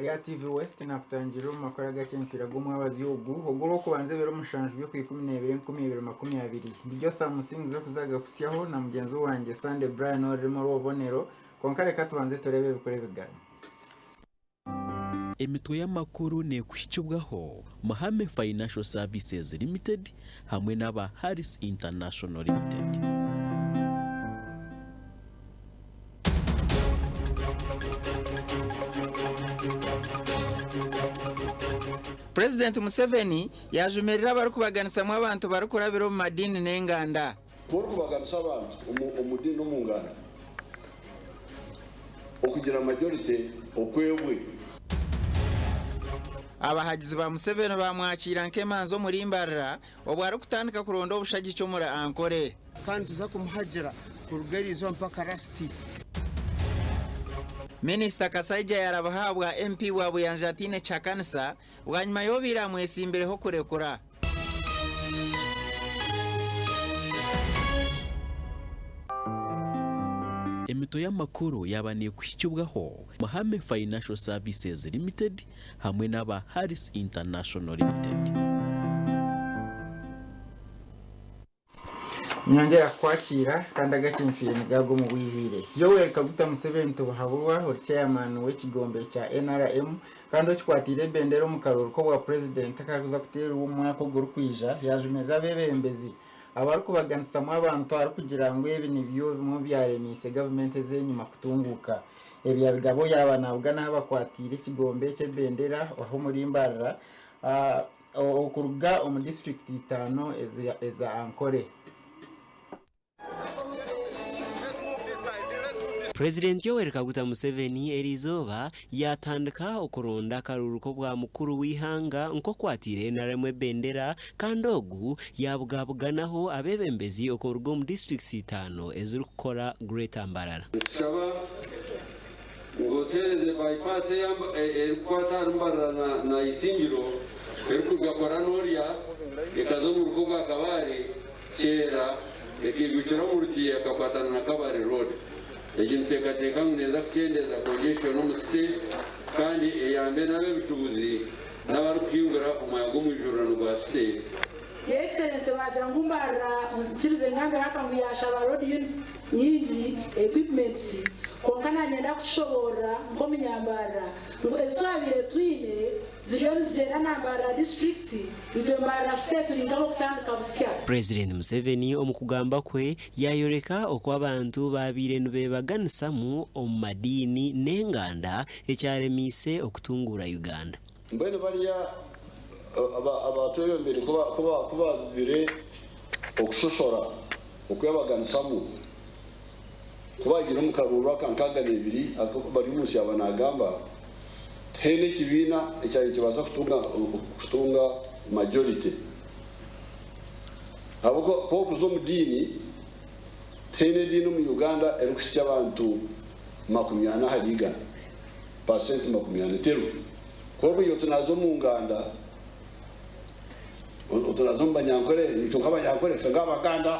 Rya TV West nakutangirira omu makuru ag'eky'emipiira g'omwabazyo ogu ogw'orwokubanza ebiro mushanju by'okwikumi n'ebiri enkumi ibiri makumi abiri. Ndi Jotham Musinguzi okuzaga kusyaho na mugyenzi wangye Sunday Brian orurimi orw'obubonero kwonka reka tubanze tureebe ebikuru ebigabi. Emitwe y'amakuru neekuhikibwaho Muhame Financial Services Limited hamwe n'aba Harris International Limited. Purezidenti Museveni yaajumirira abarikubaganisamu abantu barikurabira omu madiini n'enganda. Ku orikubaganisa abantu omu diini n'omu nganda, okugira majority okwebwe. Abahagizi ba Museveni baamwakiira nk'emanzi omuri Mbarara obwo arikutandika kuronda obushagiki omuri Ankole. Kandi nituza kumuhagira kuruga eriizooba mpaka rasiti. Minisita Kasaija yaarabaho ahabwa MP wa Buyanja ataine kihakanisa bwanyima y'obaire amwetsimbireho kurekura. Emitwe y'amakuru yaaba neekuhikibwaho Muhame Financial Services Limited hamwe n'aba Harris International Limited. Nyongyera kukwakiira kandi agakinfiire nigaga omu bwijwire. Yoweri Kaguta Museveni Tibuhaburwa ori chairman w'ekigombe kya NRM kandi okikwatiire ebendera omu karuuru k'obwa purezidenti akarikuza kuteerwa omu mwaka ogurikwija yaajumirira abeebembezi abarikubaganisamu abantu arikugira ngu ebi nibyo bimwe ebyaremiise gavumenti ez'enyima kutunguuka. Ebi yabigaba yaaba naabugana ahu bakwatiire ekigombe ky'ebendera ahu omuri Mbarara Okuruga omu disiturikiti itaano eza Ankole. Purezidenti Yoweri Kaguta Museveni eriizooba yaatandika okuronda akaruuru k'obwa mukuru w'eihanga nk'oku ataire NRM ebendera kandi ogu yaabugabuganaho abeebembezi okuruga omu disiturikiti itaano ezirikukora Greater Mbarara. Nitushaba ngu otuheereze bypass erikukwata ahari Mbarara na Isingiro erikuruga Koranorya ekaza omu rugo rwa Kabale, Kyera ekaigukira omu Rutiya ekakwatana na Kabale Road. Egi nituteekateeka ngu neeza kukyendeeza congestion omu city kandi eyambe n'ab'ebishubuzi n'abarikuhingura omwanya gw'omwijurirano gwa city. Your Excellency waagira ngu Mbarara onyikirize ngambe haka ngu yaashaba road unit nyingi, equipments, kwonka nanyenda kukishoboorora nk'omunyambarara ngu ezi twabaire twine ziriyo nizigyenda na Mbarara district itwe Mbarara city turi nk'ab'okutandika busya. Purezidenti Museveni omu kugamba kwe yaayoreka oku abantu baabaire nibeebaganisamu omu madiini n'enganda ekyaremeise okutunguura Uganda. Mbwenu bariya abatwebembeire ku baabibire okushoshora okwebaganisamu, ku baagiire omu karuuru aka nkaaga n'ebiri aku Baryomunsi yaaba naagamba, tihaine ekibiina ekyabaire nikibaasa kutunga majority. Ahabw'okuba ku orikuza omu diini, tihaine ediini omu Uganda erikuhitsya abantu 40 ahari igana. Pasenti 40 teriho. Ku orikugira oti naaza omu nganda, oti naaza omu Banyankore, itwe nk'Abanyankore itwe nk'Abaganda,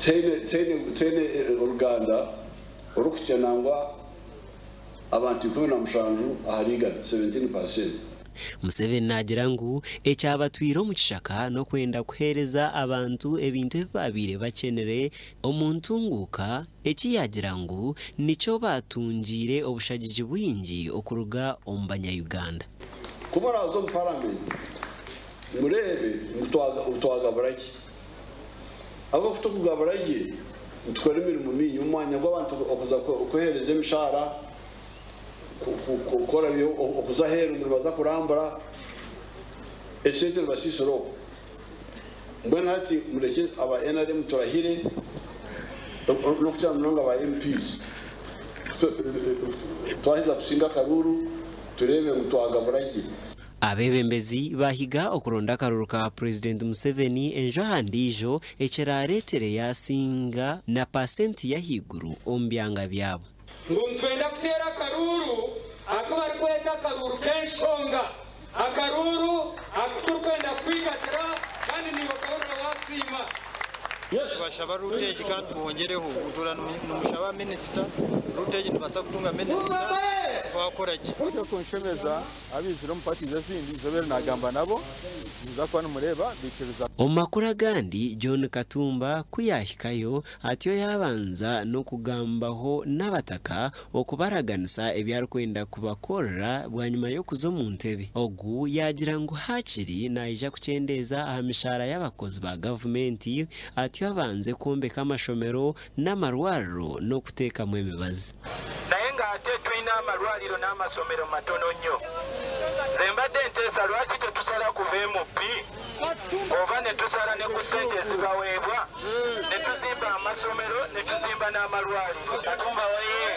tihaine tihaine tihaine oruganda orurikuhitsya nangwa abantu 17 ahari igana, 17%. Museveni naagira ngu ekyabatwire omu kishaka n'okwenda kuheereza abantu ebintu ebi baabaire bakyenire omu ntunguuka eki yaagira ngu nikyo baatungiire obushagiki bwingi okuruga omu banya-Uganda. Ku muraaze omu paramenti mureebe ngu twagabura gye. Ahabw'okuba ku turikugabura gye nitukora emirimo mingi omu mwanya gw'abantu okuza kweheereza emishaara. kukora okuza aheeru ngu nibaza kurambura, esente nibasiisira okwo. Mbwenu hati murekye aba nrm turahire n'okukira munonga aba MPs twaheza kusinga akaruuru tureebe ngu twagabura gye. Abeebembezi baahiga okuronda akaruru ka Purezidenti Museveni enju aha ndiijo ekiraareetere yaasinga na paasenti y'ahaiguru omu byanga byabo. Ngu nitwenda kuteera akaruuru aku barikweta akaruuru k'enshonga, akaruuru aku turikwenda kukwigatira kandi naiwe okahurira waasiima. Nibashaba route egi kandi mwongyereho mutuura nimushaba minisita, route egi nitubaasa kutunga minisita twakora gye. Ekirikunshemeza abaizire omu parties ezindi nzobere nagamba nabo nimuza kuba nimureeba baikiriza. Omu makuru agandi, John Katumba ku yaahikayo atyo yaabanza n'okugambaho n'abataka okubaraganisa ebi arikwenda kubakorera bwanyima y'okuza omu ntebe. Ogu yaagira ngu haakiri naija kukyendeeza aha mishaara y'abakozi ba gavumenti atyo abanze kwombeka amashomero n'amarwariro n'okuteekamu emibazi. Naye nga ate tulina amalwaliro n'amasomero matono nnyo. Nze mbadde nteesa lwaki tetusala ku ba MP oba ne tusala ne ku ssente ezibaweebwa ne tuzimba amasomero ne tuzimba n'amalwaliro. Katumba woyee!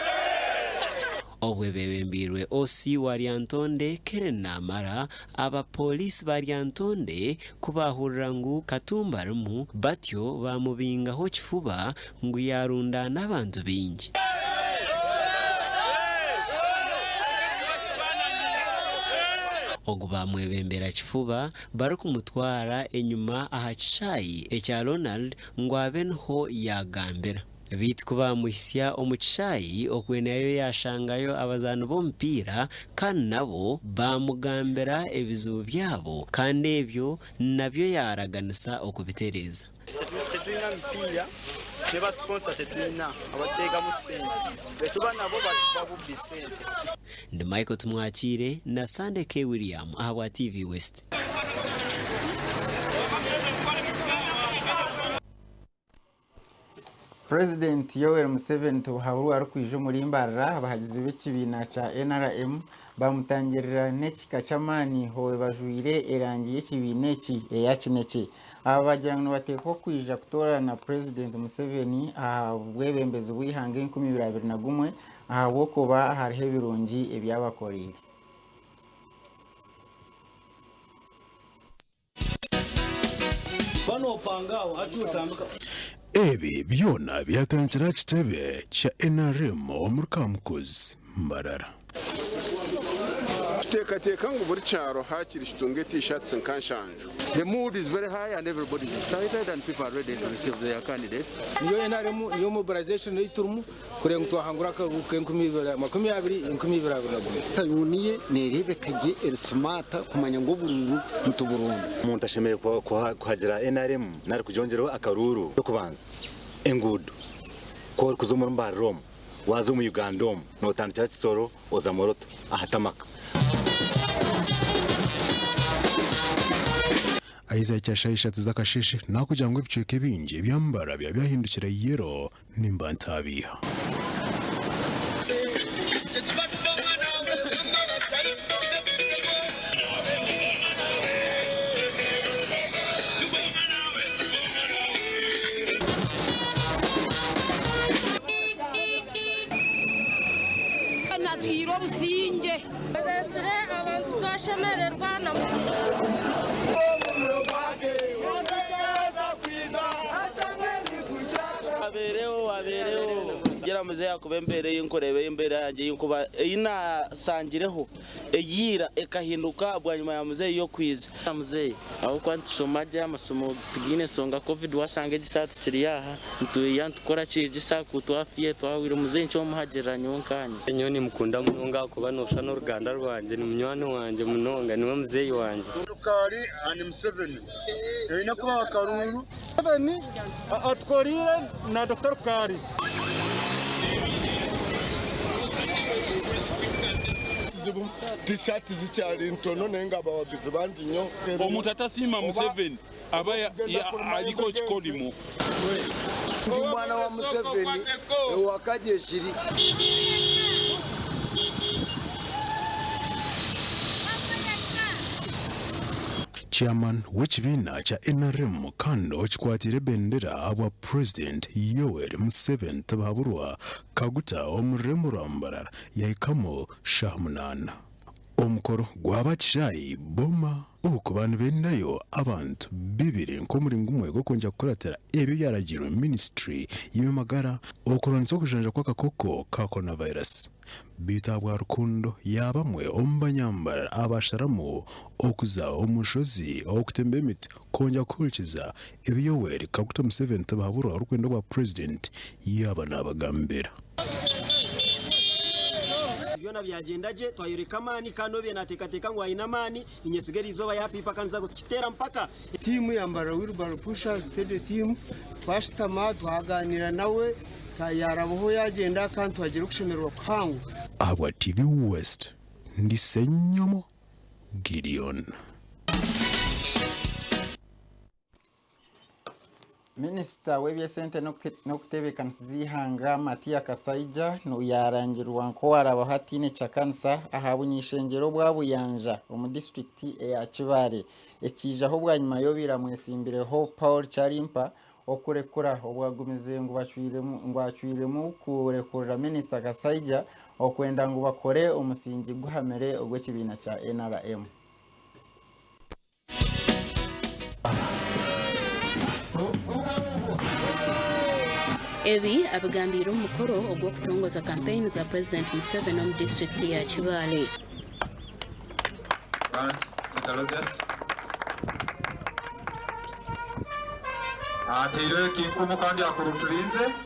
Obwe bebembeirwe OC wa Lyantonde, Kellen Namara, aba pooriisi ba Lyantonde ku baahurira ngu Katumba arimu, batyo baamubingaho kifuba ngu yaarundaana abantu baingi. Ogu baamwebembera kifuba barikumutwara enyima aha kishaayi ekya Ronald ngu abe niho yaagambira. Beitu ku baamuhitsya omu kishaayi okwe nayo yaashangayo abazaani b'omupiira kandi nabo baamugambira ebizibu byabo kandi ebyo nabyo yaaraganisa okubitereeza. Tetwina mipiira ne ba sponsor tetwina abateekamu sente betuba nabo babubbi sente. Ndi Michael Tumwakiire na Sunday K William ahabwa TV West. Purezidenti Yoweri Museveni Tibuhaburwa arikwija omuri Mbarara, abahagizi b'ekibiina kya NRM bamutangirira n'ekihika ky'amaani obwe bajwaire erangi y'ekibiina eki eya kinekye. Aba bagira ngu nibateekwa kwija kutoorana Purezidenti Museveni aha bwebembezi bw'eihanga 2021 ahabw'okuba hariho ebirungi ebi abakoreire. Ebi byona byatandikira aha kitebe kya NRM omuri Kamukuzi, Mbarara. Tuteekateeka ngu buri kyaro haakiri kitunge T-shirts nka nshanju. The mood is very high and everybody is excited and people are ready to receive their candidate. Niyo NRM niyo mobilization ei turimu kureeba ngu twahangura akaruuru k'enkumi 20, 2021. Tayuni ye neereebeka gye eri simaata kumanya ngu oburuuru nituburonda. Omuntu ashemereire kuhagira nrm nari kugyongyeraho akaruuru. Eky'okubanza, enguudo. Ku orikuza omuri Mbarara omu, waaza omu Uganda omu, nootandikira Kisoro oza Moroto aha tamaka. Ah'eizooba kya shaaha ishatu z'akasheeshe nakugira ngu ebicweka ebingi ebya Mbarara byaba byahindukire yellow nimba ntaabiiha. Natwire obusingye. Oreetsire abantu twashemererwa na. Abeereho abeereho ngira muzeeyi ahakuba embeera ei nkureeba ei embeera yangye ei nkuba ei naasangireho eya ira ekahinduka bwanyima ya muzeeyi y'okwija. Muzeeyi ahabw'okuba nitushoma gye amashomo tigaine nshonga covid waashanga egi shaaha tukiri aha nitureeya nitukora ki egi shaaha ku twafiire twahweire muzeeyi nikyo muhagirira nyowe nkaanye. Nyowe nimukunda munonga ahakuba noshusha n'oruganda rwangye, ni munywani wangye munonga, niwe muzeeyi wangye. Rukali and Museveni eine kubaha akaruuru. Museveni atukoreire na Dokita Rukali. T-shirt zikyari ntono naye nga abawagizi bangi nnyo. Omuntu atasiima Museveni aba aliko ekikolimo. Ndi mwana wa Museveni owa Kagyeshiri. Chairman w'ekibiina kya NRM kandi okikwatiire ebendera ahabwa Purezidenti Yoweri Museveni Tibuhaburwa Kaguta omu rurembo rwa Mbarara yahikamu shaaha munaana. Omukoro gwaba aha kishaayi Boma oku baaba nibendayo abantu bibire nk'omuringo gumwe gw'okwongyera kukuratira ebyo ebyaragiirwe minisitule y'eby'amagara okurwanisa okujanja kw'akakooko ka coronavirus. Beitu ahabwa rukundo ya bamwe omu banyambarara abasharamu okuza omu nshozi okutemba emiti kwongyera kuhurikiza ebi Yoweri Kaguta Museveni Tibuhaburwa orikwenda obwa purezidenti yaaba nabagambira. Byona byagyenda gye, twayoreka amaani kandi obiire nateekateeka ngu aine amaani, ninyesiga eriizooba yaapiipa kandi nituza kukiteera mpaka. Tiimu ya Mbarara Wheelbarrow Pushers Steady Team twashutama twaganira nawe yarabaho yagyenda kandi twagira okushemererwa kuhango. Ahabwa TV West, ndi Ssenyomo Gideon. Minisita w'eby'esente n'okutebeekanisiza eihanga Matia Kasaija yaarangirwa nk'owarabaho ataine kyakanisa aha buny'ishengyero obwa Buyanja omu disiturikiti eya Kibaale. Ekiijaho bwanyima y'obaire amwetsimbireho Paul Kyarimpa okurekura obwo agumize ngu acwiremu kurekurira Minisita Kasaija okwenda ngu bakore omusingi guhamire ogw'ekibiina kya NRM. Ebi abigambiire omu mukoro ogw'okutongoza kampeyini za Purezidenti Museveni omu disiturikiti ya Kibaale.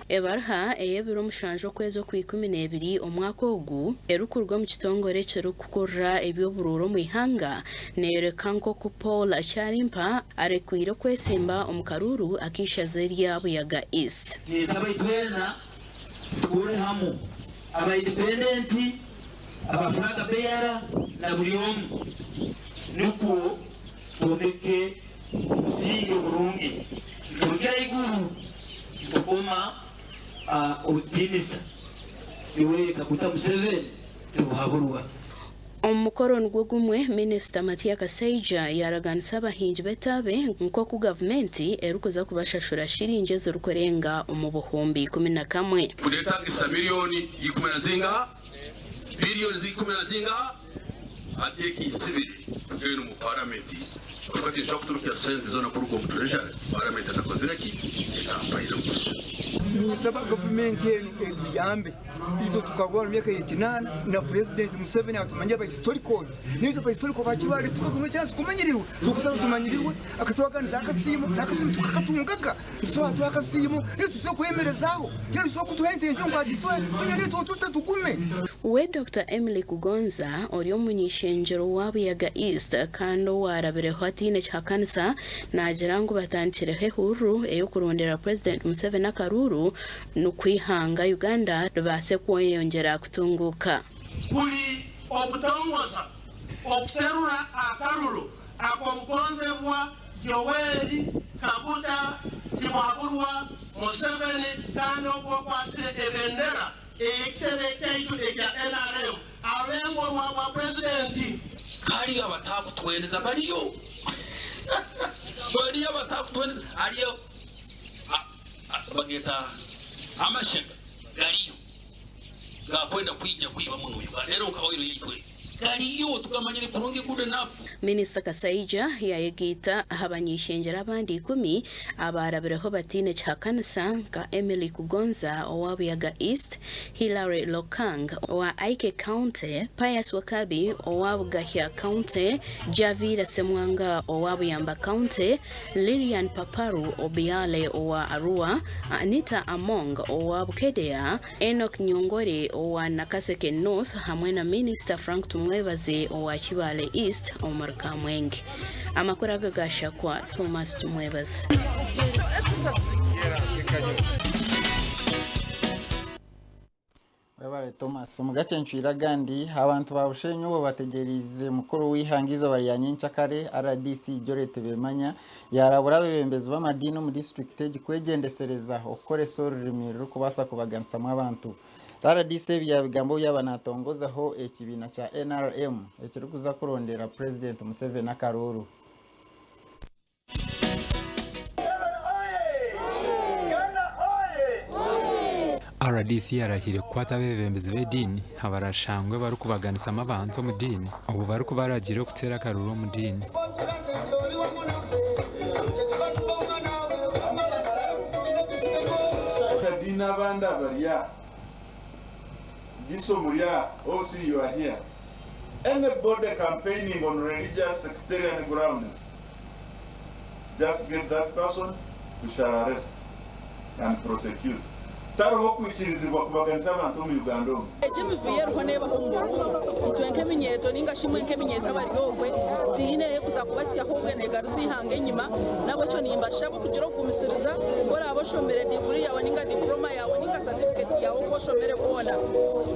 Ebaruha ey'ebiro mushanju okwezi Okwikumineebiri omwaka ogu erikuruga omu kitongore ekirikukurira eby'oburuuru omu ihanga Neeyoreka nk'oku Paul Kyarimpa arekwire okwesimba omu karuuru ak'eishaza erya Buyaga East. Ninsaba itwena tuhure hamu, aba independent, aba flag bearer na buri omu nikwo twombeke obusinge burungi niturugira ahaiguru nitukoma obutiinisa Yoweri Kaguta Museveni Tibuhaburwa. Omu mukoro nigwo gumwe, Minisita Matia Kasaija yaaraganisa abahingi b'etaabe nk'oku gavumenti erikuza kubashashura shiringi ezirikurenga omu buhumbi 11. Kuneetagisa miriyoni ikumi na zingaha, biliyoni ikumi na zingaha, hati ekinsibire kugenda omu paramenti kwonka tinshobora kuturukya sente zoona kuruga omu Treasury paramenti etakozire ki, etampaire rukusa. Ninsaba gavumenti enu etuyambe. Itwe tukarwara omu myaka ya kinaana na Purezidenti Museveni atumanye aba historicals. Naitwe aba historical ba Kibaale tukatunga chance kumanyirirwa. Tukusaba tumanyirirwe, akasobola kandi akasiimo, n'akasiimo tukakatungaga. Nitusobola tuha akasiimo, naitwe tusobole kwemerezaaho. Kinu tusobole kutuha ente enjo ngu agituhe, twena naitwe otute tugume. We Dokita Emily Kugonza ori omuny'ishengyero wa Buyaga East kandi owaarabireho ataine kihakanisa naagira ngu batandikireho ehururu ey'okurondera Purezidenti Museveni akaruuru Nikwo eihanga Uganda ribaase kweyongyera kutunguuka. Kuri okutongoza okuserura akaruru ak'omugonzebwa Yoweri Kaguta Tibuhaburwa Museveni kandi ogwo okwatsire ebendera ey'ekitebe kyaitu ekya nrm aha rurengo rwa bwa Purezidenti. Hariyo abatakutwendeza bariyo bariyo abatakutwendeza hariyo. Bageeta amashega gariyo gakwenda kwija kwiba muno Uganda ero nka oil yaitu eri gariyo tugamanyire kurungi good enough. Minisita Kasaija yaayegaita aha banyeishengyero abandi ikumi abaarabireho bataine kihakanisa nka Emily Kugonza owa Buyaga East, Hillary Lokang owa Aike County, Pius Wakabi owa Bugahya County, Javiira Ssemwanga owa Buyamba County, Lilian Paparu Obiale owa Arua, Anita Among owa Bukedea, Enock Nyongore owa Nakaseke North hamwe na Minisita Frank Tumwebaze owa Kibaale East omuri Kamwenge. Amakuru aga gashakwa Thomas Tumwebaze. Webare Thomas. Omu gacencwire agandi, abantu ba Bushenyi obwo bategyereize mukuru w'eihanga eizooba rya nyenkyakare, rdc Gorret Bemanya yarabura abeebembezi b'amadiini omu disiturikiti egi kwegyendesereza okukoresa orurimi rurikubaasa kubaganisamu abantu. Rdc ebi yaabigamba obu yaaba naatongozaho ekibiina kya NRM ekirikuza kurondera Purezidenti Museveni akaruuru. RDC yarahire kukwata abeebembezi b'ediini abarashangwe barikubaganisamu abantu omu diini obwo barikubaragiira okuteera akaruru omu diini. Abadiini abandi abari aha, Giso muri aha, OC you are here, anybody campaigning on religious sectarian grounds, just get that person, we shall arrest and prosecute. Tariho kwikirizibwa kubaganisa abantu omu Uganda omu. Egi emivuyo eriho neebaho omu Burundi. Itwe nk'eminyeeto nainga shi imwe nk'eminyeeto abari okwe, tihaine ey'okuza kubasya ahobwe neegaruza eihanga enyima. N'ahabw'ekyo nimbashaba okugira okugumisiriza, ku oraabe oshomire diguri yaawe nainga diporoma yaawe nainga satifiketi yaawe oku oshomire kwona,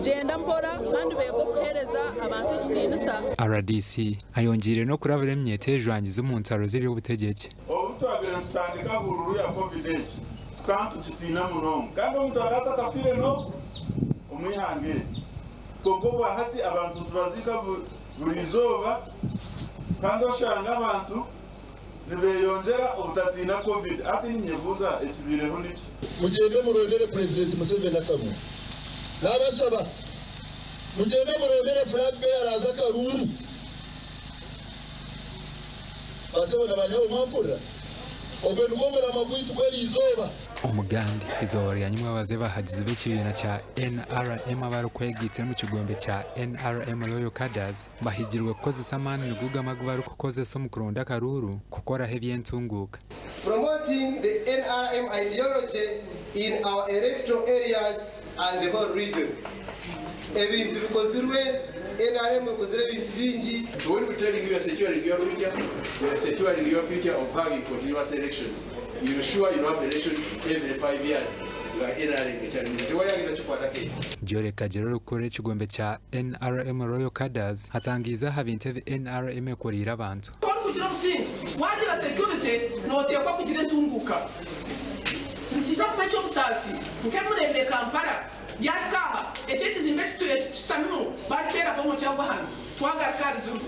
gyenda mpora kandi beege okuheereza abantu ekitiinisa. Rdc ayongyeire n'okurabura eminyeeto ejwangize omu ntaro z'eby'obutegyeki. Obu twabaire nitutandika hururu ya Covid egi, tukaba nitugitiina munonga kandi omuntu akaba atakafiire n'obu omu ihanga eri. Kwonka obwa hati abantu nitubaziika buri izooba kandi oshanga abantu nibeyongyera obutatiina Covid. Hati ninyebuuza ekibaireho niki? Mugyende murondere Purezidenti Museveni akaruru. Nabashaba mugyende murondere flag bearers akaruuru. Basebo na banyabo mwampurira? Ogwe nigwo murama gwaitu gw'eriizooba. Omugandi, eizooba rya nyimwebaze abahagizi b'ekibiina kya NRM abarikwegaitira omu kigombe kya NRM Loyal Cadres bahigirwe kukozesa amaani nigo gamwe agu barikukozesa omu kuronda akaruuru kukoraho eby'entunguuka. Promoting the NRM ideology in our electoral areas and the whole region. Ebintu bikozirwe, NRM ekozire ebintu bingi. So when we're telling you you are securing your future, we are securing your future of having continuous elections. You're sure you have election every 5 years nga NRM ekyalimiza tewali agenda kikwatako ekyo. Joreka Kagira orikukurira ekigombe kya NRM Royal Cadres atangiize aha bintu ebi NRM ekoriire abantu. Ku orikugira obusingye, waagira security, nooteekwa kugira entunguuka. Nikiija kuba eky'obusaasi nk'ebi mureebire Kampala byahika aha, eki ekizimbe eki tushutamimu baakiteera bomu kyagwa ahansi, twagaruka ahari zuru.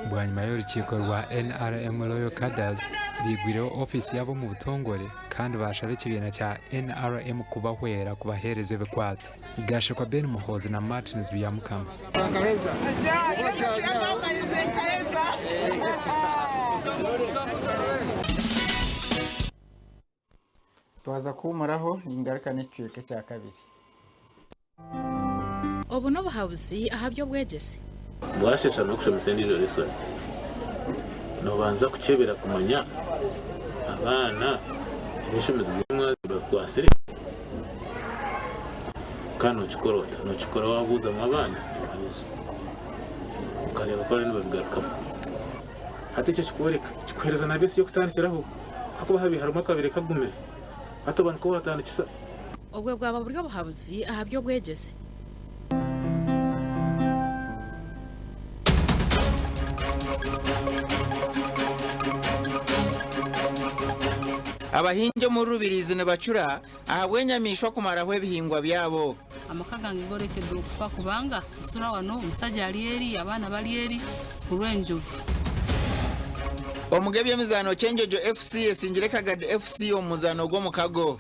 Bwanyima y'orukiiko rwa NRM Royal Cadres baigwireho ofiisi yaabo omu butongore kandi baashaba ekibiina kya NRM kubahwera kubaheereza ebikwatso. Gashekwa Ben Muhoozi na Martins Byamukama. Twaza kuhumuraho ningaruka n'ekicweka ekya kabiri. Obu n'obuhabuzi aha by'obwegyese. Bwashesha n'okushomesa endiijo lesson, noobanza kukyebera kumanya abaana ebishomezo zimwe bakwasire kandi nookikora ota? Nookikora waabuuzamu abaana ebibuuzo okareeba ku bariyo nibabigarukamu. Hati ekyo kikworeka, kikuheereza na base y'okutandikiraho ahakuba habaire harimu akabaire kagumire hati oba nikwo waatandikisa. Obwo bwaba buri obuhabuzi aha by'obwegyese. Abahingi omuri Rubirizi nibacura ahabw'enyamaishwa kumaraho ebihingwa byabo. Amaka gange gorekedde okufa kubanga nsula wano, omusajja ali eri, abaana bali eri olw'enjovu. Omu g'eby'emizaano Kyenjojo FC esingire Kagadi FC omu muzaano gw'omukago.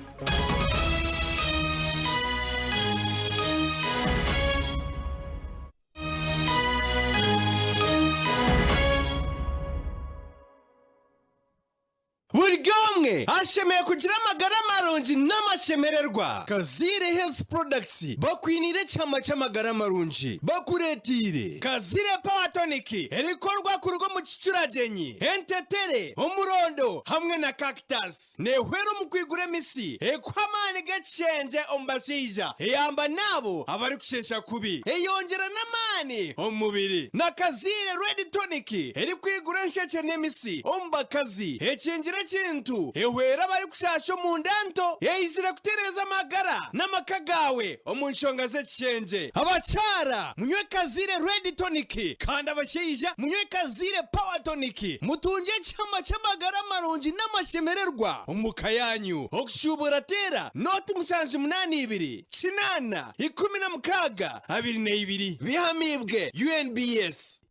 Buri omwe ashemereire kugira amagara marungi n'amashemererwa. Kazaire Health Products bakwiniire ekihama ky'amagara marungi. Bakureeteire Kazaire Power Tonic erikorwa kuruga omu kicuragyenyi, entetere, omurondo hamwe na cactus. Neehwera omu kwigura emisi, ekuha amaani g'ekishengye omu bashaija, eyamba n'abo abarikusheesha kubi, eyongyera n'amaani omu mubiri. Na Kazaire Red Tonic erikwigura enshekye n'emisi omu bakazi, ekingira ekintu, ehwera abarikushaasha omu nda nto, eizire kutereeza amagara n'amaka gaawe omu nshonga z'ekishengye. Abakyara munywe Kazaire Red Tonic kandi abashaija munywe Kazaire Power Tonic mutungye ekihama ky'amagara marungi n'amashemererwa omu ka yaanyu. Okushuubura teera nooti 782 8 16 22. Bihamiibwe UNBS.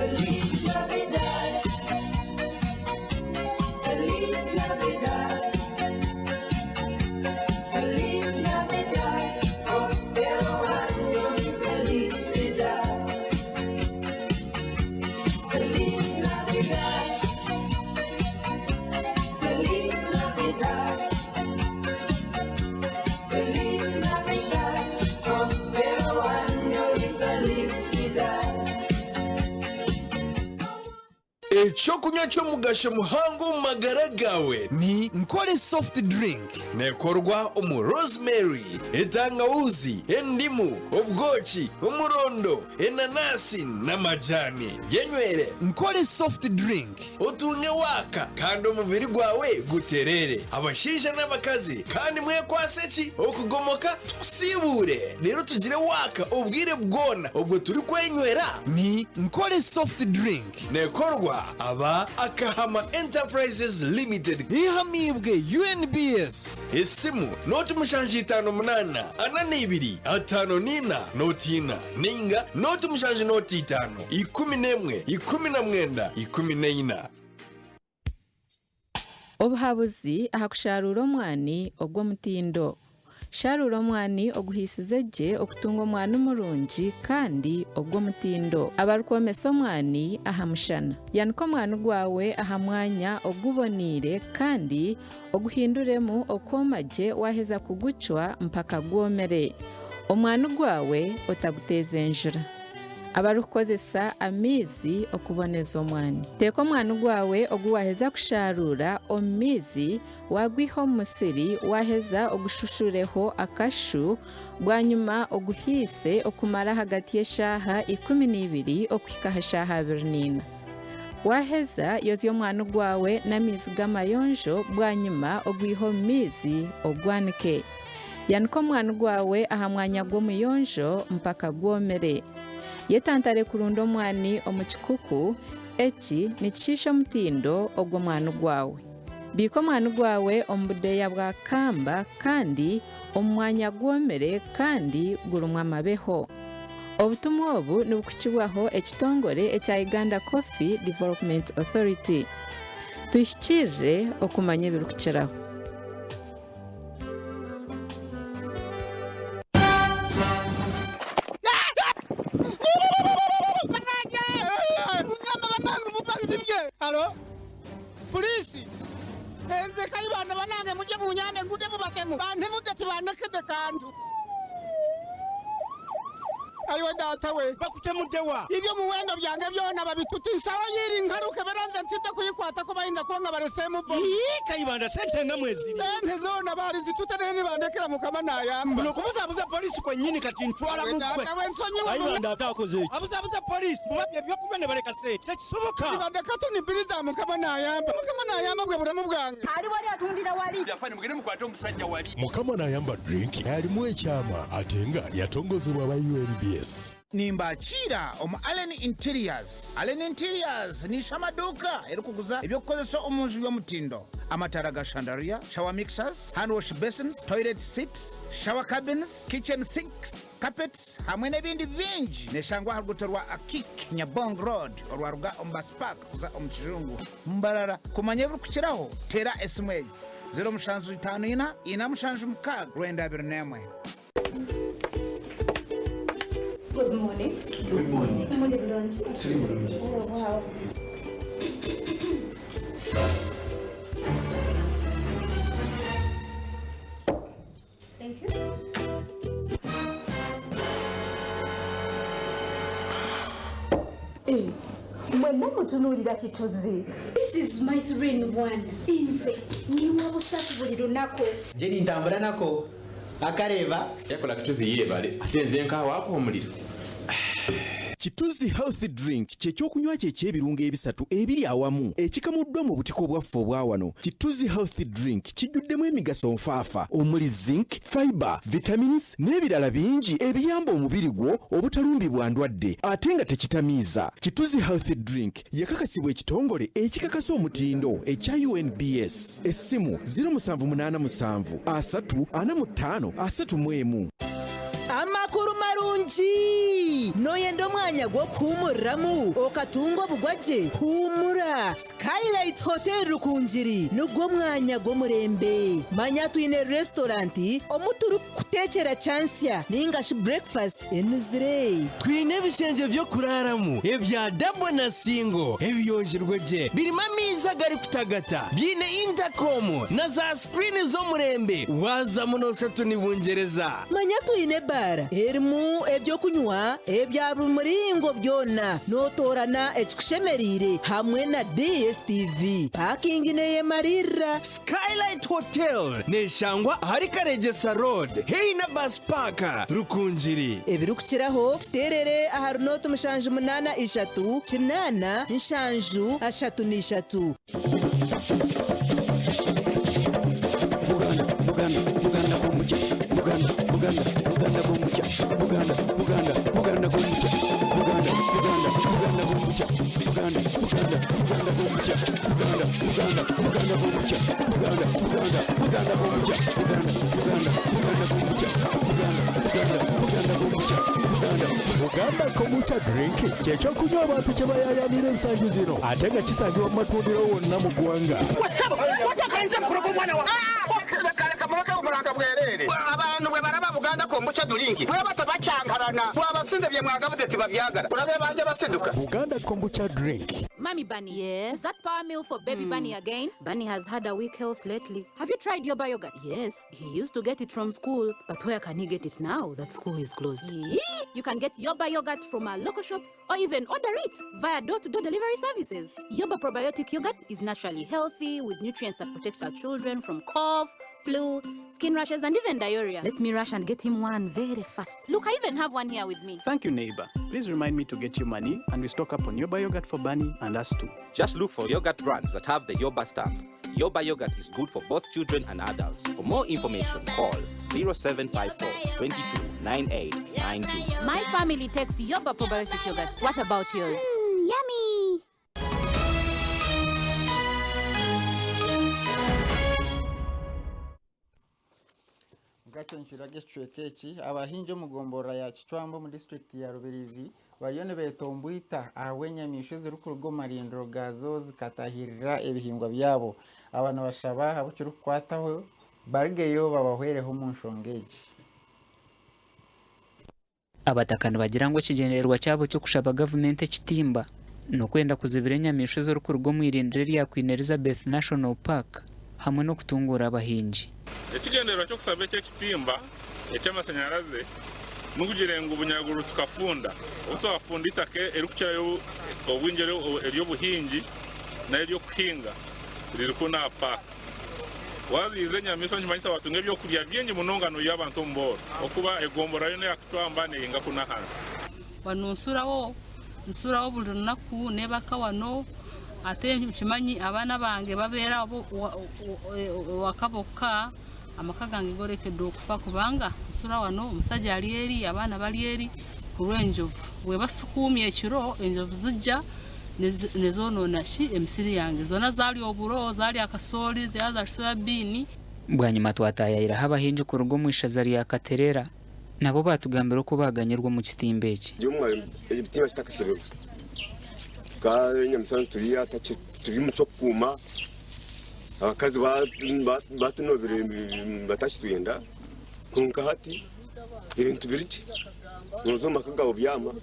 Feliz Navidad. Feliz Navidad. Feliz Navidad. Prospero año y felicidad. Feliz Navidad. Feliz Navidad. Feliz Navidad. Prospero año y felicidad. Ekyokunywa ky'omugasho muhango omu magara gaawe ni Nkore Soft Drink. Neekorwa omu rosemary, entangawuzi, endimu, obwoki, omurondo, enanasi n'amajani. Yenywere Nkore Soft Drink otunge waaka kandi omubiri gwawe gutereere. Abashaija n'abakazi kandi mwekwatse ki okugomoka tukusiibuure reero tugire waaka obwire bwona obwo turikwenywera ni Nkore Soft Drink. Neekorwa aba Akahama Enterprises Limited. Ihamiibwe UNBS. Esimu, nooti 758 42 54 nooti ina, nainga nooti mushanju nooti itaano, 11 19 14. Obuhabuzi aha kusharuura omwani ogw'omutindo. Sharuura omwani oguhiisize gye okutunga omwani murungi kandi ogw'omutindo. Abarikwomesa omwani aha mushana. Yanika omwani gwawe aha mwanya oguboneire kandi oguhinduremu okwoma gye waaheza kugucwa mpaka gwomire. Omwani gwawe otaguteeza enjura. Abarikukozesa amaizi okuboneza omwani. Teeka omwani gwawe ogu waaheza kusharuura omu maizi waagwiha omu musiri waaheza ogushushureho akashu bwanyima oguhiise okumara ahagati y'eshaaha 12 okuhika aha shaaha 24. Waaheza yozya omwani gwawe n'amaizi g'amayonjo bwanyima ogwihe omu maizi ogwanike. Yanika omwani gwawe aha mwanya gw'omuyonjo mpaka gwomire. Yetantare kurunda omwani omu kikuku, eki nikishiisha omutindo ogw'omwani gwawe. Biika omwani gwawe omu budeeya bwa kamba kandi omu mwanya gwomire kandi gurimu amabeho. Obutumwa obu nibukukibwaho ekitongore ekya Uganda Coffee Development Authority. Tuhikirire okumanya ebirikukiraho. Halo pulisi enze kayibanda banange mujye munyambe ngude mubatemu bantemudde tibanekede kantu ayiwe data we bakutemuddewa ibyo muwendo byange byona babituta insawo yiri nkaruke beranze ntite kuyikwata ko bayinza kuba nga baresemu bo kayibanda sente nga mwezi sente zona bari zitute nene nibandekera mukama nayamba kuno kubuzabuza polisi kwennyini kati ntwala mukwe Data we nsonyiwe kayibanda ate akoze eki abuzabuza polisi mubabye ebyokunywa ne baleka sente tekisoboka nibandeka tunibiriza mukama nayamba mukama nayamba bwe bulamu bwange ali wali atundira wali Afande mugende mukwate omusajja wali. Mukama Nayamba Drink alimu ekyama ate nga yatongozebwa aba UNBS. Nimbakiira omu Allen Interiors. Allen Interiors ni amaduuka erikuguza ebyokukozesa omu nju by'omutindo. Amataara ga chandelier, shower mixers, hand wash basins, toilet seats, shower cabins, kitchen sinks, carpets hamwe n'ebindi bingi. Neshangwa aha ruguuto rwa Akik Nyabong Road orwaruga omu bus park kuza omu Kijungu Mbarara. Kumanya ebirikukiraho teera esimu egi 0754 476 921. Good morning. Good morning. Muli bulungi? Tuli bulungi. Oh, wow. Thank you. Eh, mwenna mutunuulira kituzi. This is my 3 in 1. Nze ninywa busatu buli lunaku. Nje nintambura nako akareba yakola kituzi yeebale ate nze nkaawaako omuliro Kituzi Health Drink kye kyokunywa kye eky'ebirungo ebisatu ebiri awamu ekikamuddwa mu butiko bwaffe obwa wano. Kituzi Health Drink kijjuddemu emigaso nfaafa omuli zinc, fiber, vitamins n'ebirala bingi ebiyamba omubiri gwo obutalumbibwa ndwadde ate nga tekitamiiza. Kituzi Health Drink yakakasibwa ekitongole ekikakasa omutindo ekya UNBS. Essimu 0787 3 45 31. Amakuru marungi! Nooyenda omwanya gw'okuhuumuriramu okatunga obugwagye? Huumura! Skylight Hotel Rukungiri nigwo mwanya gw'omurembe. Manya twine restaurant omu turikukuteekyera kyantsya ninga shi breakfast enuzire. Twine ebishengye by'okuraaramu ebya dabo na singo ebiyonjirwe gye, birimu amaizi agarikutagata, biine intakomu na za sikuriini z'omurembe, waazamu nooshusha oti ni Bungyereza. Manya twine ebaara erimu eby'okunywa ebya buri muringo byona, nootoorana ekikushemereire hamwe na DSTV. Paakingi neeyemariirira. Skylight Hotel neeshangwa ahari Karegyesa Road haihi na Bus Park, Rukungiri. Ebirikukiraho tuteerere aha runooti 783 8 7 33. Buganda, Buganda, Buganda kombucha. Buganda, Buganda, Buganda kombucha. Buganda, Buganda, Buganda kombucha. Buganda, Buganda, Buganda kombucha. Buganda, Buganda, Buganda kombucha. Buganda, Buganda, Buganda kombucha. Buganda, Buganda, Buganda kombucha. Buganda, Buganda, Buganda kombucha. Buganda, Buganda, Buganda kombucha. Buganda. Buganda Kombucha Drink kyekyokunywa abantu kye bayaayaanira ensangi zino ate nga kisangibwa mu matundiro wonna mu ggwanga. Leka muleke oburanga bwerere abantu bwe baraba Buganda kombucha drink bweba tabacyankarana bwabasinze bye mwagavuze tibabyagala urabe banje basiduka. Buganda Kombucha Drink. Mommy Bunny. Yes. Is that power meal for baby Bunny again? Bunny has had a weak health lately. Have you tried your yogurt? Yes, he used to get it from school, but where can he get it now that school is closed? Yee! You can get Yoba yogurt from our local shops or even order it via door-to-door delivery services. Yoba probiotic yogurt is naturally healthy with nutrients that protect our children from cough, flu, skin rashes, and even diarrhea. Let me rush and get him one very fast. Look, I even have one here with me. Thank you, neighbor. Please remind me to get you money and we stock up on Yoba yogurt for Bunny and us too. Just look for yogurt brands that have the Yoba stamp. Yoba yogurt is good for both children and adults. For more information, call 0754 22 9892. My family takes Yoba probiotic yogurt. What about yours? Yummy! Bwakyenkura ekicweka eki abahingi omu ya Kicwamba omu disitulikiti ya Rubirizi bariyo nibetomboita ahabw'enyamaishwa ezirikuruga omu marindiro gaazo zikatahirira ebihingwa byabo. Aba nibashaba abu kirikukwataho barugeyo babahwereho omu nshonga egi. Abataka nibagira ngu ekigyendererwa kyabo ky'okushaba gavumenti ekitimba n'okwenda kuzibira enyamaishwa ezirikuruga omu irindiro erya Queen Elizabeth National Park hamwe n'okutunguura abahingi. Ekigendererwa ky'okusaba ekyekitimba eky'amashanyarazi nikugira ngu Bunyaruguru tukafunda obu twafunda itaka erikukirayo obwingi ery'obuhingi n'ery'okuhinga riri kunu aha paaka. Waziiza enyamaishwa nikimanyisa watunga ebyokurya bingi munonga noiha abantu omu booro okuba egombolola yoona eya Kicwamba nehinga kunu ahansi. Wano nsurawo, nsurawo buli lunaku nebaka wano ate nkimanyi abaana bange babeera waka bokka, amaka gange golekedde okufa kubanga nsula wano omusajja ali eri abaana bali eri ku lw'enjovu. Bwe basikuumye ekiro enjovu zijja ne zoonoona ki emisiri yange zonna zaali oburo, zaali akasooli, zaali soyabiini. Bwanyima twataayaayiraho abahingi kuruga omu ishaza rya Katerera nabo baatugambira oku baaganyirwe omu kitimba eki. Ekitimba kitakasibirwe ka enyamisana turiya turi mu ky'okukuuma abakazi batunobire batakitwenda kwonka hati ebintu biri gye nooza omu maka gaawe obyama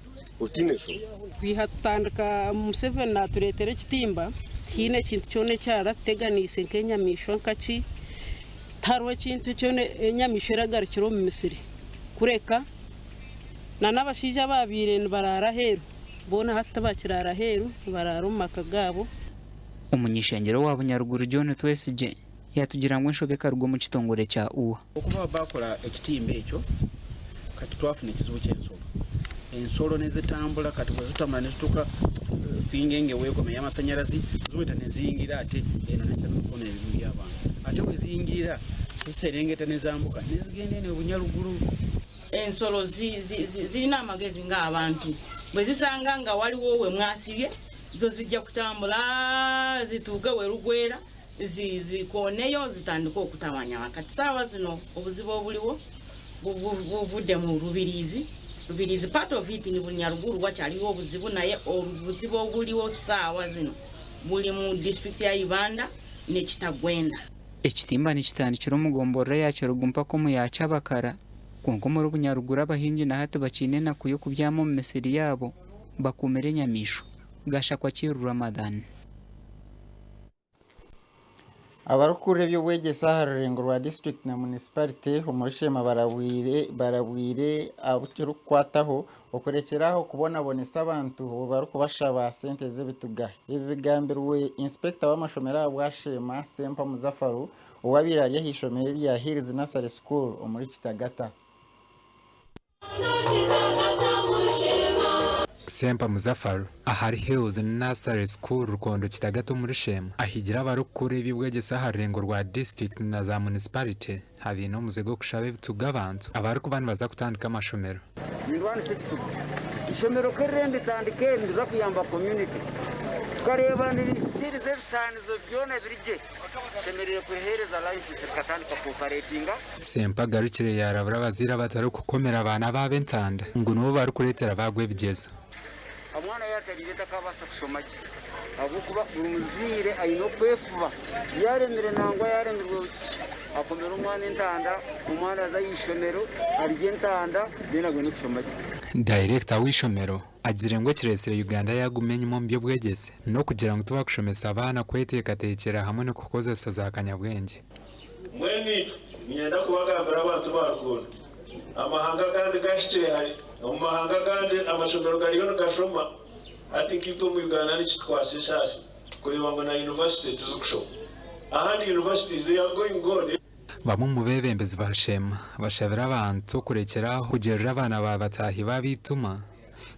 otiine nshonga. Twiha tutandika Museveni naatureetera ekitimba tihaine ekintu kyona ekyaratuteganiise nk'enyamaishwa nkaki, tihariho ekintu kyona enyamaishwa eragarukira omu misiri kureka n'abashaija abaabaire nibaraara aheeru boona hati tibakiraara aheeru nibaraara omu maka gaabo. Omuny'ishengyero wa Bunyaruguru John Twesigye yatugira ngu enshobe ekaruga omu kitongore kya UWA. Okuva bakola ekitimba ekyo kati twafuna ekizibu ky'ensolo, ensolo nezitambula kati bwe zitambula nezituuka singenge weekoma ey'amasanyalazi ziweta neziyingira ate eno nezitandika okukona ebimu by'abantu ate bwe ziyingira ziserengeta nezambuka nezigenda eno Bunyaruguru. Ensolo zirina amagezi ng'abantu, bwe zisanga nga waliwo we mwasibye zo zijja kutambula zituuke we lugwera zikooneyo zitandike okutawanya. Kati saawa zino obuzibu obuliwo Buvudde mu Rubirizi. Rubirizi part of it ni Bunyaruguru wakyaliwo obuzibu naye obuzibu obuliwo ssaawa zino buli mu disitulikiti ya Ibanda ne Kitagwenda. Ekitimba nikitandikira omu gomborora ya Kyorugu mpaka omu ya Kyabakara kwonka omuri Bunyaruguru abahingi na hati bakiine enaku y'okubyama omu misiri yaabo bakuumire enyamaishwa. Gashakwa Kiiru Ramadhan. Abarikukurira eby'obwegyese aha rurengo rwa disiturikiti na munisiparite omuri Sheema barabwire barabwire abu kirikukwataho okurekyera aho kubonabonesa abantu obwo barikubashaba sente z'ebituga. Ebi bigambirwe inspector w'amashomero ahabwa Sheema, Sempa Muzafaru owabaire ari ah'eishomero erya Hills Nursery School omuri Kitagata. Sempa Muzafaru ahari Hills Nursery School Rukondo Kitagata omuri Sheema ahigire abarikukura eby'obwegyese aha rurengo rwa disiturikiti na za munisiparite abaine omuze gw'okushaba ebituga abantu abarikuba nibaza kutandika amashomero. Nindwanisa ekituga. Ishomero ku erire nditandike niriza kuyamba community. Tukareeba nirihikiiriza ebisaanizo byona biri gye. Tushemereire kuriheereza layisinsi rikatandika kuoparetinga. Sempa agarukire yaarabura abazaire abatarikukomera abaana baabo entanda ngu nibo barikureetera baagwa ebigyezo. Omwana yaatariire takaabaasa kushoma gye ahabw'okuba buri muzaire aine okwefuba. Yaaremire nangwa yaaremirwe ki, akomere omwana entanda, omwana aze aha ishomero arye entanda then abone kushoma gye. Dayirekita w'eishomero Agizire ngu ekireetsire Uganda yaaguma enyima omu by'obwegyese n'okugira ngu tibakushomesa abaana kweteekateekyera hamwe n'okukozesa za kanyabwengye. Mbwenu itwe niinyenda kubagambira abantu ba Rukondo, amahanga agandi gahikire hare, omu mahanga agandi amashomero gariyo nigashoma, hati nkaitwe omu Uganda nikitukwasa esaasi kureeba ngu na yunivasite tizikushoma. Ahandi universities they are going on. Bamwe omu beebembezi ba Sheema bashabire abantu okurekyera aho kugirira abaana ba bataahi baabo eituma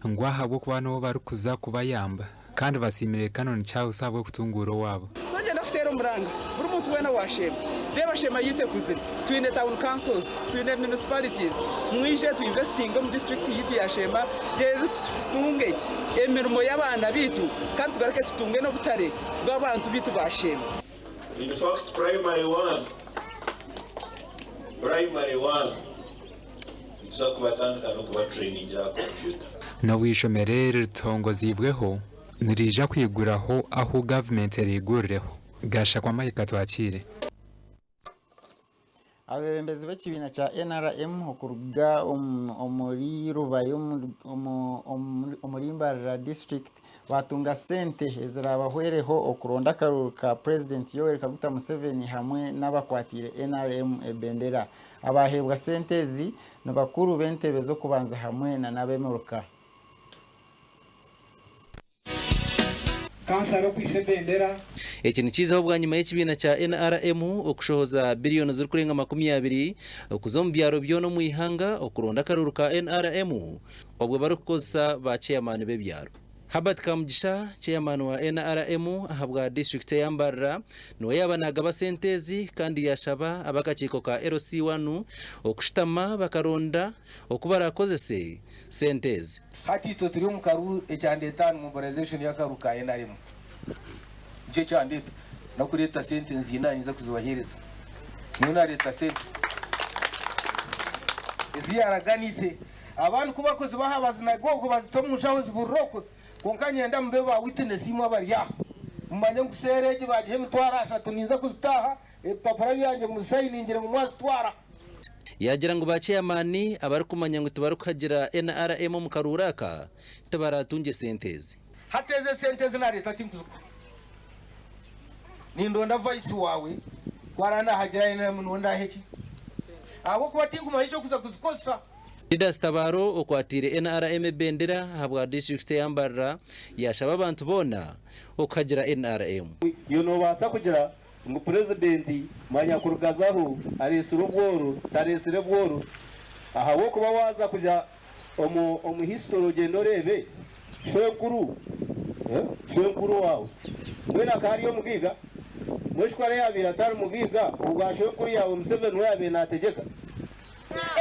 ngu ahabw'okuba nibo barikuza kubayamba kandi basiimire Canon Charles ahabw'okutunguura owaabo. So ngyenda kuteera omuranga buri muntu weena owa Sheema. Reeba Sheema yaitu ekuzire. Twine town councils, twine municipalities. Mwije tu investinge omu district yaitu ya Sheema reero tutunge emirimo y'abaana baitu kandi tugaruke tutunge n'obutare bw'abantu baitu ba Sheema. In fact primary one, primary one nituza kubatandika n'okuba trainingira aha computer. N'obu eishomero eri ritongoziibweho, niriija kwiguraho ahu gavumenti eriigurireho. Gashakwa Mike Twakire. Abeebembezi b'ekibiina kya NRM okuruga omuri Rubaya omuri Mbarara disiturikiti baatunga sente eziraabahwereho okuronda akaruuru ka Purezidenti Yoweri Kaguta Museveni hamwe n'abakwatiire NRM ebendera. Abaaheebwa sente ezi ni bakuru b'entebe z'okubanza hamwe n'ab'emiruka. Kansara okwaitse ebendera. Eki nikiizaho bwanyima y'ekibiina kya NRM okushohoza biriyoni zirikurenga 20 okuza omu byaro byona omu ihanga okuronda akaruuru ka NRM obwo barikukozesa ba ceyamaani b'ebyaro. Herbert Kamugisha, ceyamaani wa NRM ahabwa disiturikiti eya Mbarara niwe yaaba naagaba sente ezi kandi yaashaba ab'akakiiko ka LC1 okushutama bakaronda oku baraakozese sente ezi. Hati itwe turi omu karuru ekyandeeta aha ni mobilization y'akaruru ka nrm nikyo ekyandeeta n'okureeta sente nziine aha ninza kuzibaheereza nyowe nareeta sente ezi yaraganiise abandi ku barikuzibaha bazinaga okwo bazita omu nshaho ziburira okwo kwonka nyenda mube ba witness imwe abari aha mumanye ngu seera egi bagiha emitwaro ashatu ninza kuzitaaha ebipapura byangye mubisayiningire ngu mwazitwara. Yaagira ngu ba ceyamaani abarikumanya ngu tibarikuhagira NRM omu karuuru aka tibaratungye sente ezi. Hati ezi esente ezi nareeta tinkuzikuha. Nindonda vice waawe ku araabe nahagira NRM niwe ndaahe ki? Ahabw'okuba tinkumanya eky'okuza kuzikozesa. Didas Tabaro okwatiire NRM ebendera ahabwa disiturikiti eya Mbarara yaashaba abantu boona okuhagira NRM. Iwe noobaasa kugira Ngu purezidenti manya kurugazaho areetsire obworo, tareetsire bworo ahabw'okuba waaza kuza omu omu history ogyende oreebe shwenkuru shwenkuru waawe mbwenu akaba ari omugaiga? Mbwenu shi ku araabe yaabaire atari mugaiga obwa shwenkuru yaawe Museveni we yaabaire naategyeka?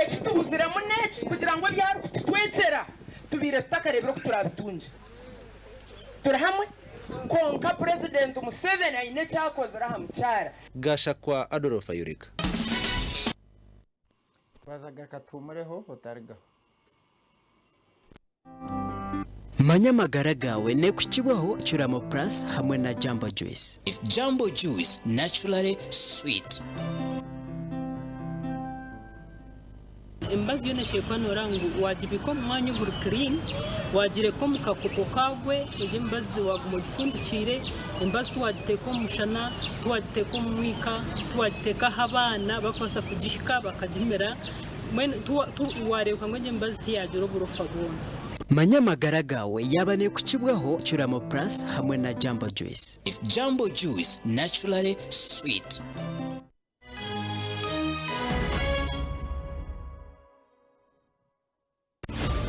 Eki tubuziremu n'eki kugira ngu ebi arikututwekyera tubaire tutakareebire oku turaabitungye. Turi hamwe kwonka Purezidenti Museveni aine eki akozire aha mukyara. Gashakwa Adolf Ayoleka. Twazagaruka tuhumureho otarigaho. Manya amagara gaawe n'ekukibwaho Curamo Plus hamwe na Jambo Juice. Jambo Juice naturally sweet. Emibazi yoona esheekwa nooreba ngu waagibika omu mwanya oguri clean, waagireka omu kakopo kaagwe, egyo emibazi waaguma ogifundikiire, emibazi tiwaagiteeka omu mushana, tiwaagiteeka omu mwika, tiwaagiteeka ahu abaana barikubaasa kugihika bakagimira, mbwenu waareebeka ngu egyo emibazi tiyaagira oburofa bwona. Manya amagara gaawe yaaba neekukibwaho Curamo Plus hamwe na Jambo Juice. Jambo Juice naturally sweet.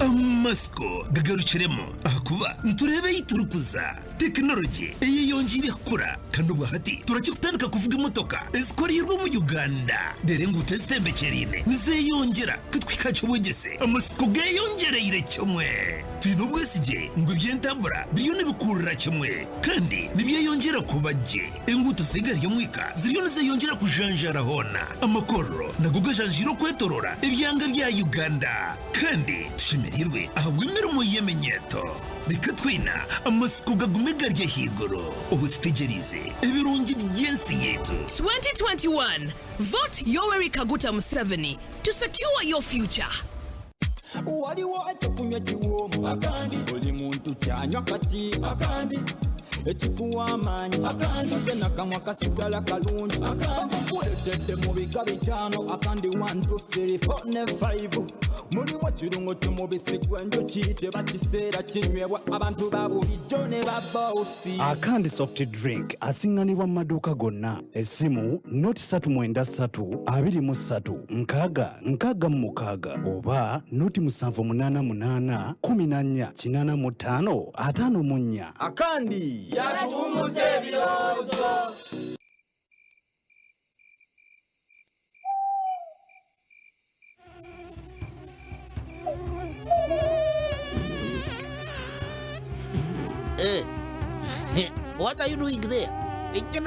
Amatsiko gagarukiremu ahakuba nitureeba ei turikuza. Tekinologye eyeyongyeire kukura kandi obwa hati turakikutandika kuvuga emotoka ezikoreirwe omu Uganda. Reero enguuto ezitembekyeriine nizeyongyera kutuhika aha ky'obwegyese amatsiko geyongyereire kimwe. Twine obwesigye ngu eby'entambura biriyo nibikurira kimwe kandi nibyeyongyera kuba gye. Enguuto z'egaari y'omwika ziriyo nizeyongyera kujanjaara hoona. Amakorero nago gajanjaire okwetorora ebyanga bya Uganda. Kandi tushemereirwe ahabw'emirimo y'eminyeeto. Reka twena amatsiko gagume gari ahaiguru obu tutegyereize ebirungi by'ensi yaitu. 2021 Vote Yoweri Kaguta Museveni to secure your future. Waliwo ekyokunywa kiwooma akandi buli muntu kyanywa kati akandi ekikuwa amaanyi akandi ate nakamwa kasigala kalungi akandi bakuletedde mu bika bitaano akandi 1 2 3 4 ne 5 mulimu ekirungo ky'omubisi gw'enjuki tebakiseera kinywebwa abantu ba bulijjo ne baboosi. Akandi soft drink asinganibwa mu maduuka gonna. Essimu noti 393 23 6 66 oba noti 788 14 85 54. Akandi yatuwummuza ebirowoozo. Eh, what are you doing there?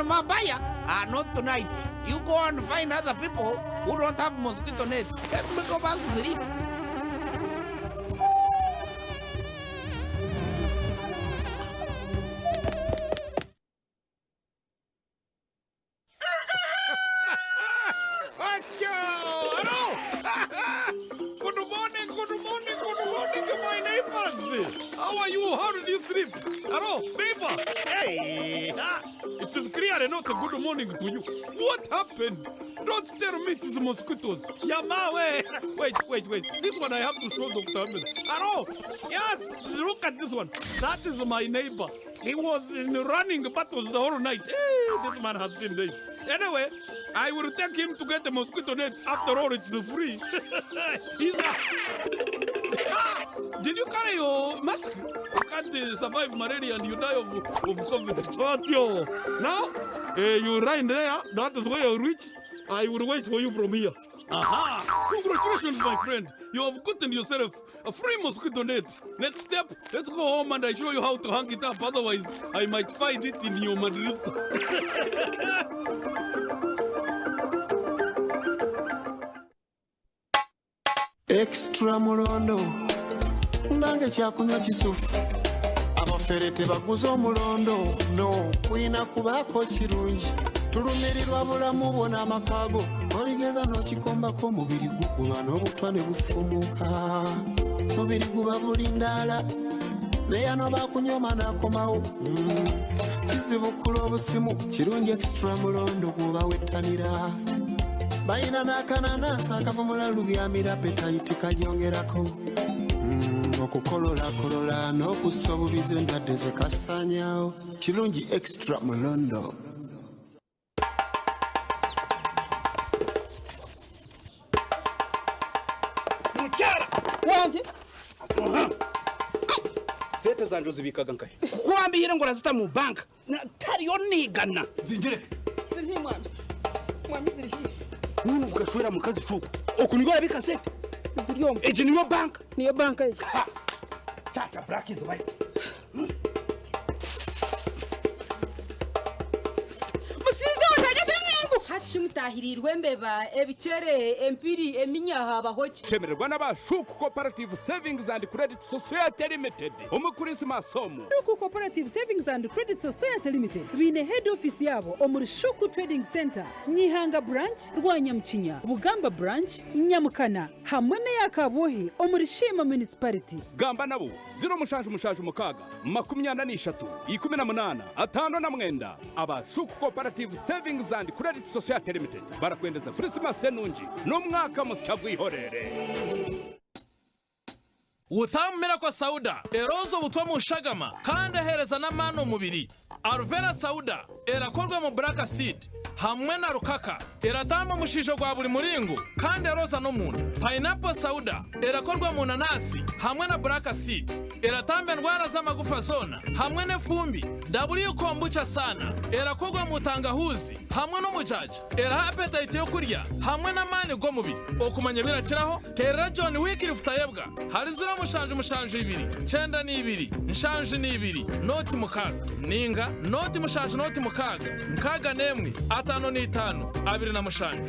Mabaya? Ah, not tonight. You go and find other people who don't have mosquito net. Let me go back to sleep. Hello! good morning, good morning, good morning, my neighbors. How are you? How did you sleep? Hello, neighbor. Hey, ah, it is clearly not a good morning to you. What happened? Don't tell me it is mosquitoes. Yamawe. Wait, wait, wait. This one I have to show Dr. Ahmed. Hello. Yes, look at this one. That is my neighbor. He was in running battles the whole night. Hey, this man has seen days. Anyway, I will take him to get the mosquito net. After all, it's free. He's a... Ah! Did you carry your mask? You can't survive malaria and you die of, of COVID. But yo, now you run there. That is where you reach. I will wait for you from here. Aha! Congratulations, my friend. You have gotten yourself a free mosquito net. Next step, let's go home and I show you how to hang it up. Otherwise, I might find it in your madrasa. Extra mulondo nange kyakunywa kisufu abafere tebaguza omulondo no kuyina kubaako kirungi tulumirirwa bulamu bwo n'amaka go oligeza n'okikombako omubiri guguma n'obutwa ne bufumuka mubiri guba bulindaala naye ano bakunyoma n'akomawo kizibukula obusimu kirungi extra mulondo gwoba wettanira balina n'akananansi akavumula lubyamira petayiti kagyongerako okukololakolola n'okussa obubizi endwadde zekasaanyaawo kirungi extra mulondo Mukyara wanje sente zanje ozibikaga nkahe kuko wambihire ngo urazita mu banka tariyo nigana zingereke ziri hi mwami mwami ziri hi none ugashwera mukazi cuko oku nigo urabika sente ziri omu egi niyo banka niyo banka egi tata black is white Musinze otajya mwangu. Hati shi mutaahiriirwe embeba, ebikyere, empiri, eminya haabaho ki? Shemererwa n'aba Shuku Cooperative Savings and Credit Society Limited omu Kurisimasi omu. Shuku Cooperative Savings and Credit Society Limited baine head office yaabo omuri Shuku Trading Centre, Nyihanga Branch, Rwanyamukinya, Bugamba Branch, Nyamukana hamwe n'eya Kabwohe omuri Sheema Municipality. Gamba nabo 0776 43 18 59 aba Shuku Cooperative Savings and Credit Society Limited barakwendeza Kurisimasi enungi n'omwaka musya gw'eihorere. Utamu Miracle Sauda erooza obutwa omu shagama kandi eheereza n'amaani omubiri. Aluvera Sauda erakorwa mu Black Seed hamwe na rukaka. Eratamba omushiija gwa buri muringo kandi erooza n'omunda. Pineapple Sauda erakorwa mu nanasi hamwe na Black Seed. Eratamba endwara z'amagufa zoona hamwe n'efumbi. W Kombucha Sana erakorwa mu tangahuuzi hamwe n'omujaaja. Eraha apetayiti y'okurya hamwe n'amaani g'omubiri. Okumanya ebirakiraho, teerera John Wycliffe Tayebwa ahari 0772 92 72 06 nainga 0 76 61 57.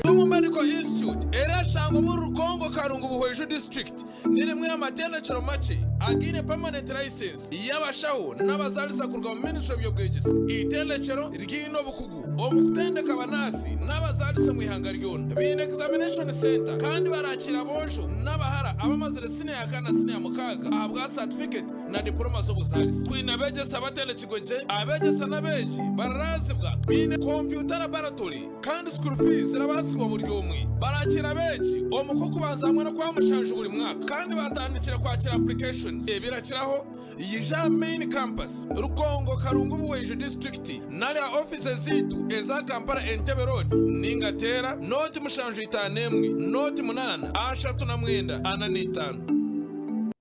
Ndumu Medical Institute erashangwa omuri Rukongo Karungu Buhweju District ni rimwe aha matendekero makye againe permanent license y'abashaho n'abazarisa kuruga mu ministry y'eby'obwegyese. Eitendekero ryine obukugu omu kutendeka abanaasi n'abazarisa omu ihanga ryona. Baine examination center kandi barakiira aboojo n'abahara abamazire siniya ya kana na siniya ya mukaaga ahabwa certificate na diploma z'obuzarisa. Twine abegyesa abatendekirwe gye, abegyesa n'abeegi bararaazibwa, baine computer laboratory kandi school fees zirabaasibwa buri omwe. Barakiira abeegi omu kw'okubanza hamwe n'okwamushanju buri mwaka kandi batandikire kwakira applications. Ebirakiraho, yija aha main campus, Rukongo, Karungu Buhweju district nari aha offices zaitu eza Kampala Entebbe road ninga teera 0751 08 39 45.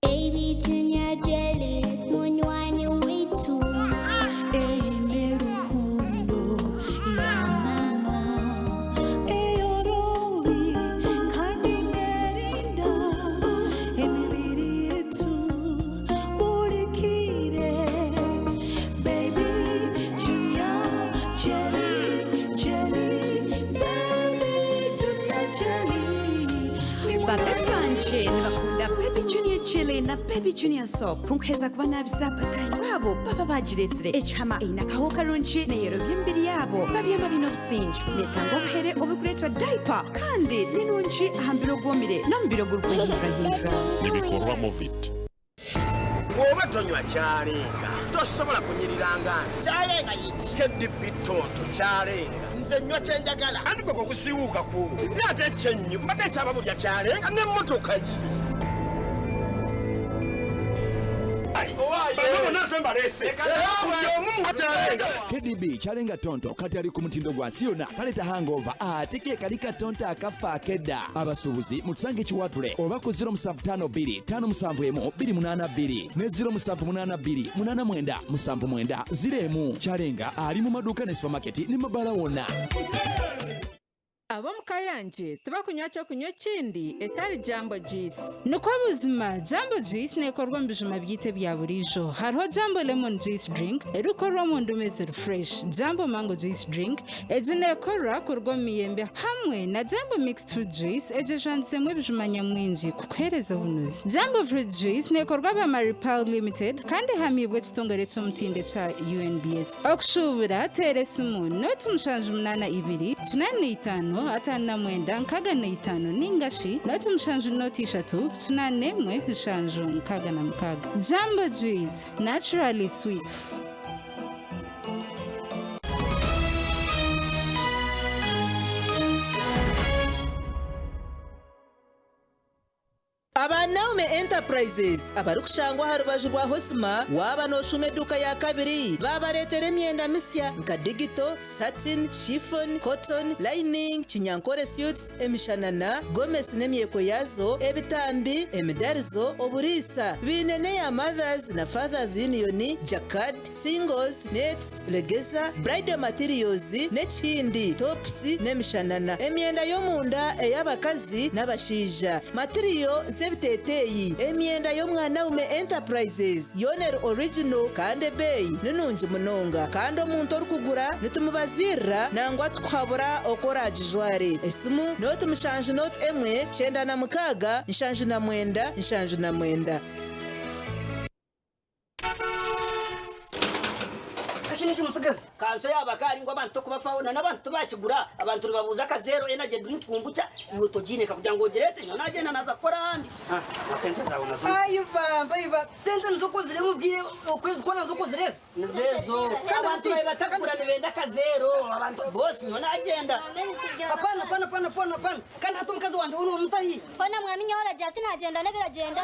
Baby Junior Jelly, munywani witu. Eine rukundo ya mama eyorobi kandi nerinda emibiri yetu buri kire. Baby Junior Jelly, Jelly, Baby Junior Jelly. Babe banje nibakunda Baby Junior Jelly na Baby Junior Soap nkuheza kuba nabisa bataahi baabo baba bagiresire ekihama eine akaho karungi neyerobya emibiri yaabo babyama biine obusinge netanga obuhere oburikureetwa diaper kandi ni nungi aha mubiri ogwomire n'omubiri ogurikuhindurahindura. Nibikorwa Movit. Bw'oba tonywa kyalenga tosobola kunyirira nga nsi. Kyalenga yiki? KDB tonto kyalenga. Nze nnywa kye njagala anti gwe kwe kusiiwuuka ku naye ate kyennywa mbadde nkyababulya kyalenga n'emmotoka yi. Bano bonna nze mbaleese buli omu muwa kyalenga. KDB kyalenga tonto kati ali ku mutindo gwa nsi yonna taleeta hangover ate ke kali katonto akafa akedda. Abasuubuzi mutusange Kiwatule oba ku 0752 571 282 ne 0782 89 79 01. Kyalenga ali mu maduuka ne supermarket ne mabaala wonna. Ab'omuka yangye tibakunywa kyokunywa ekindi etari Jambo Juice. Nikwo buzima Jambo Juice nekorwa omu bijuma byaitu ebya buriijo. Hariho Jambo Lemon Juice Drink erikukorwa omu ndume eziri fresh, Jambo Mango Juice Drink egi nekorwa kuruga omu miyembe hamwe na Jambo Mixed Fruit Juice egi ejwangizemu ebijuma nyamwingi kukuheereza obunuzi. Jambo Fruit Juice nekorwa aba Maripal Limited kandi ehamiibwe ekitongore eky'omutindo ekya UNBS. Okushuubura teera esimu 0782 85 59 65 ninga shi 07 03 81 7 66. Jambo Juice, naturally sweet. Aba Naume Enterprises abarikushangwa aha rubaju rwa Hosima waaba nooshuma eduuka ya kabiri baabareetera emyenda misya nka digito, satin, chiffon, cotton, lining, kinyankore suits, emishanana, gomesi n'emyeko yaazo, ebitambi, emidarizo, oburiisa. Baine n'eya Mothers na Fathers Union, jacquard, singles, nets, legeza, bridal materials n'ekindi, tops n'emishanana. Emyenda y'omunda ey'abakazi n'abashaija. Matiriyo z'ebiteeteeyi. Emyenda y'Omwanaume Enterprises yoona eri original kandi ebeeyi ni nungi munonga. Kandi omuntu orikugura nitumubaziirira nangwa tukuhabura oku oraagijware. Esimu nooti mushanju nooti emwe, 96, 79, 79. Eki nikyo musigazi kanso yaaba kaari ngu abantu tokubafaho na n'abantu tibakigura abantu nibabuuza akazeero energy drink kombucha iwe togiine kugira ngu ogireete nyowe nagyenda naaza kukora ahandi. Ah, na sente zaawe nazo. Ai bamba iba sente nizo okozire mubwire okwezi kwona nizo okozire ezi Nizo ezo. Abantu babe batakugura nibenda akazeero abantu bosi nyowe nagyenda. Apana apana apana apana apana kandi hati omukazi wangye we nomutahi. Hona mwami nyowe oragira ati nagyenda n'ebiragyenda.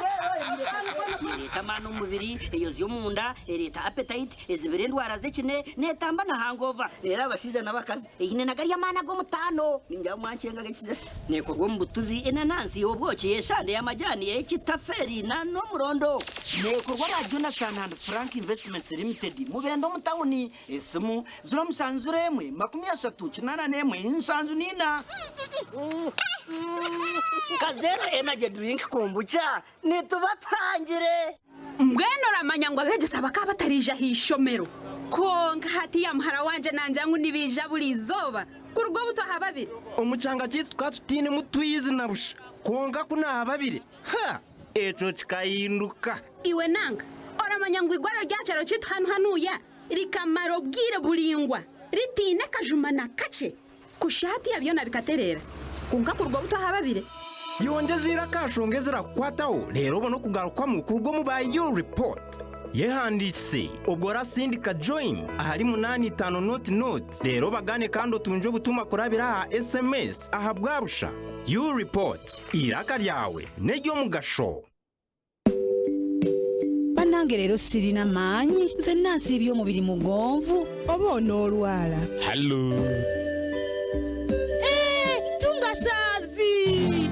Nereeta amaani omu mubiri, eyozya omunda, ereeta appetite, ezibira endwara z'ekine, neetamba na hangover. Reero abashaija n'abakazi eine na gari amaani ag'omutaano. Ningira ngu mwankyenga agakize. Neekorwa omu butuzi, enanansi, obwoki, eshande, amajani, ekitaferi na n'omurondo. Neekorwa aba Jonathan and Frank Investments Limited, Mubende omu tauni. Esimu, 071 31 74. Kazeera Energy Drink Kombucha, nituba tuhangire! Mbwenu oramanya ngu abeegyesa bakaba batariija aha ishomero. Kwonka hatiiya muhara wangye naangira ngu nibaija buri izooba kuruga obu twahababire. Omu kyanga kyaitu tukaba tutainemu twizi na busha, kwonka ku naahababire, ha! Ekyo kikahinduka. Iwe nanka, oramanya ngu eigwariro rya kyaro kyaitu hanu hanuuya rikamara obwire buraingwa ritaine kajuma na kakye? Kusha hatiiya byona bikatereera, kwonka kuruga obu twahababire. Yongyeza eiraka aha nshonga ezirakukwataho reero obone okugarukwamu kuruga omu ba U-Report. Yehandiikise obwo orasindika Join ahari 850 reero obagane kandi otungye obutumwa kurabira aha SMS aha bwa busha. U-Report, eiraka ryawe n'ery'omugasho. Banange leero sirina maanyi nze nansiibye omubiri mugonvu oba onoolwala. Hallo. Eh, tungasaazi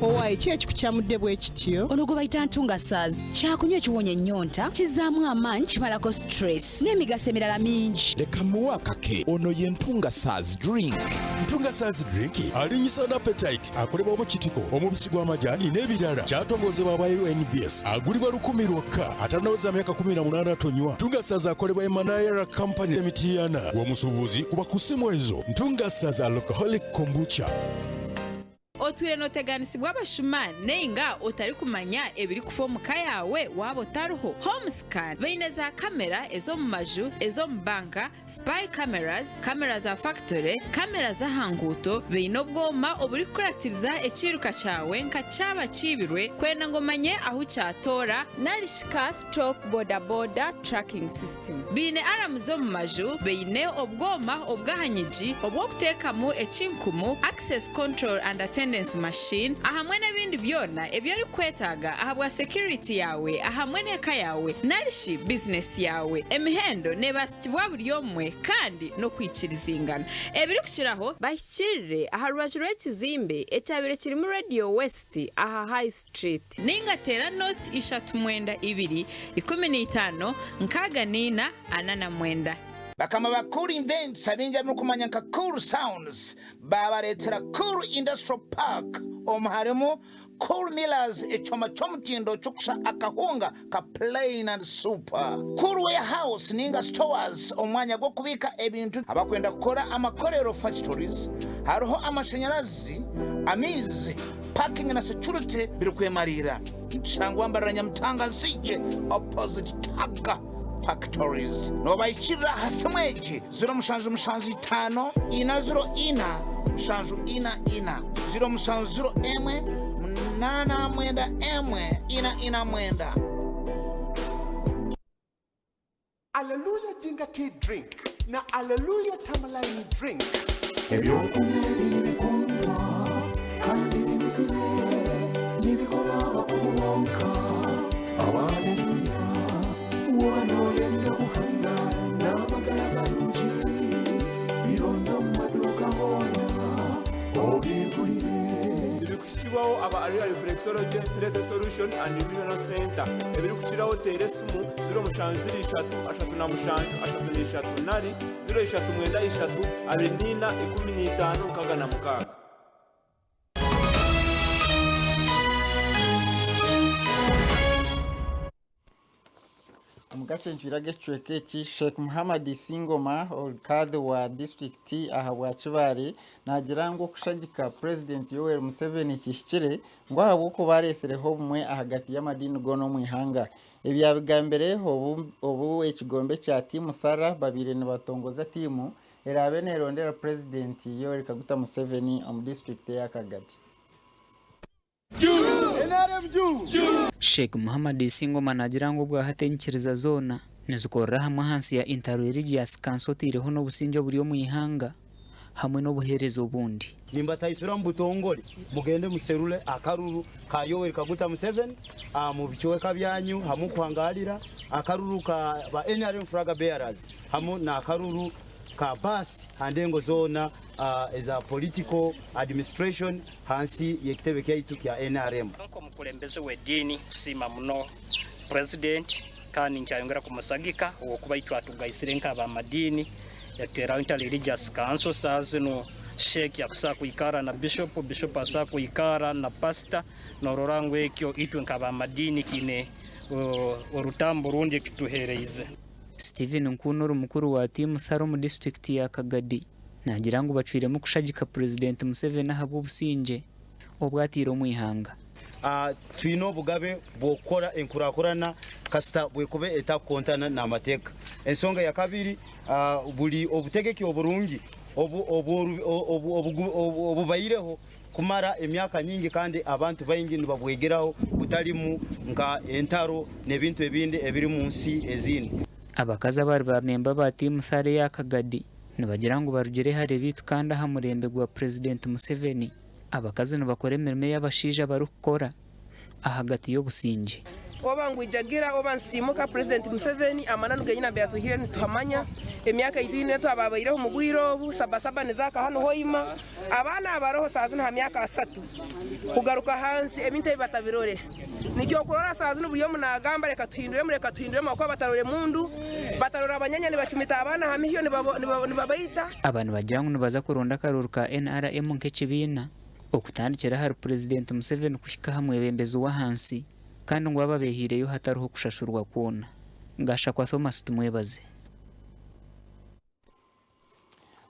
Owaaye ki ekikukyamudde bwe kityo? Ono gwe bayita ntungasaazi kyakunywa ekiwonya ennyonta, kizzaamu amaanyi, kimalako stress n'emigaso emirala mingi. Leka mmuwe akake ono ye ntungasaazi drink. Ntungasaazi drink alinyisa n'appetite akolebwa mu kitiko, omubisi gw'amajaani n'ebirala. Kyatongozebwa aba UNBS, agulibwa lukumi lwokka. Atannaweza myaka 18 tonywa. Ntungasaazi akolebwa Emanayara Company e Mityana. Gwe omusuubuzi kuba ku ssimu ezo. Ntungasaazi alcoholic kombucha. Otwire nooteganisibwa abashuma nainga otarikumanya ebirikufa omu ka yaawe waaba otariho? Homescan baine za kamera ez'omu maju, ez'omu banka, spy cameras, kamera za fakitore, kamera z'aha nguuto, baine obwoma oburikukuratiriza ekiiruka kyawe nka kyaba kiibirwe kwenda ngu omanye ahu kyatoora, nari shi car stop boda boda tracking system. Baine aramu z'omu maju, baine obwoma obw'aha nyigi obw'okuteekamu ekinkumu, access control and attendance machine, ahamwe n'ebindi byona ebi orikwetaaga ahabwa security yaawe ahamwe n'eka yaawe nari shi bizinesi yaawe. Emihendo neebaasikibwa buri omwe kandi n'okwikirizingana. Ebirikukiraho, bahikirire aha rubaju rw'ekizimbe ekyabaire kirimu Radio West aha High Street. Nainga teera nooti ishatu mwenda ibiri 15 64 49. Bakama ba Cool Invents abingi abimurikumanya nka Cool Sounds baabareetera Cool Industrial Park omu harimu Cool Millers ekyoma ky'omutindo ky'okusha akahunga ka Plain and Super, Cool Warehouse ninga Stores omwanya gw'okubiika ebintu abakwenda kukora amakorero Factories, hariho amashanyarazi, amaizi, parking na security birikwemariira. Nitushangwa Mbarara Nyamutanga Nsiikye opposite Tagga Factories. Noobahikirira aha simu egi 07 75 4 04 7 4 4 07 01 8 91 4 4 9. Aleluya Ginger Tea Drink na Aleluya Tamaline Drink. Ebyokunywa ebi nibikundwa kandi bibizire nibikorwa abakugu bonka Aleluya woba noyenda kuhanga n'amagara marungi bironda omu maduuka goona obyegulire. Nibikuhikibwaho aba Aria Reflexology Health Solution and Nutritional Center. Ebirikukiraho teera esimu 07 03 37 33 nari 03 93 24 66. Omu gacwencwire ag'ekicweka eki, Sheikh Muhammad Isingoma, Kadhi wa disiturikiti ahabwa Kibaale naagira ngu okushagika Purezidenti Yoweri Museveni kihikire ngu ahabw'okuba aretsireho obumwe ahagati y'amadiini goona omu ihanga. Ebi yabigambire obu ekigombe kya tiimu Thara babaire nibatongoza tiimu eraabe nerondera Purezidenti Yoweri Kaguta Museveni omu disiturikiti eya Kagadi. Sheikh Muhammad Isingoma naagira ngu obwahati enyikiriza zoona nizikorera hamwe ahansi ya Inter-Religious Council oteireho n'obusingye oburi omu ihanga hamwe n'obuheereza obundi. Nimbataisura omu butongore mugende muserure akaruru ka Yoweri Kaguta Museveni omu bicweka byanyu hamu kuhangarira akaruru ka ba NRM flag bearers hamu n'akaruru ka baasi ha ndengo zoona eza political administration hansi y'ekitebe kyaitu kya NRM. Nk'omukulembeze w'ediini tusiima muno Purezidenti kandi nkyayongera kumusagika habwokuba itwe atugaisire nk'ab'amadiini yatuteraho Inter Religious Council. Saaha zinu Sheikh akusobola kwikara na Bishop, Bishop asobola kwikara na Pastor, norora ngu ekyo itwe nk'ab'amadiini kiine orutambu rundi ekituheereize. Stephen Nkuunu ori mukuru wa tiimu Thara omu disiturikiti ya Kagadi naagira ngu bacwiremu kushagika Purezidenti Museveni ahabw'obusingye obu ataire omu ihanga. Twine obugabe bw'okukora enkurakurana kasita bwekuba etakukontana n'amateeka. Ensonga ya kabiri, buri obutegeki oburungi obubaireho kumara emyaka nyingi kandi abantu baingi nibabwegeraho butarimu nka entaro n'ebintu ebindi ebiri mu nsi ezindi. Abakazi abari ba memba ba tiimu Thara eya Kagadi nibagira ngu barugire hare beitu kandi aha murembe gwa Purezidenti Museveni, abakazi nibakora emirimo ei abashaija barikukora ahagati y'obusingye. Oba ngwijagira oba nsiimuka, Purezidenti Museveni amananu genyini abu yatuhaire nituhamanya. Emyaka ei twine twababaireho omu bwire obu, sabasaba nizaaka hanu Hoima. Abaana abaroho saaha zinu aha myaka asatu kugaruka ahansi ebintu ebi batabirore. Nikyo okurora saaha zinu buri omu naagamba reka tuhinduremu reka tuhinduremu ahabw'okuba batarora emundu, batarora abanyanya nibacumita abaana aha mihyo nibabaita. Aba nibagira ngu nibaza kuronda akaruuru ka NRM nk'ekibiina okutandikira ahari Purezidenti Museveni kuhika aha mwebembezi w'ahansi kandi ngu aba behaireyo hatariho kushashurwa kwona. Gashakwa Thomas Tumwebaze.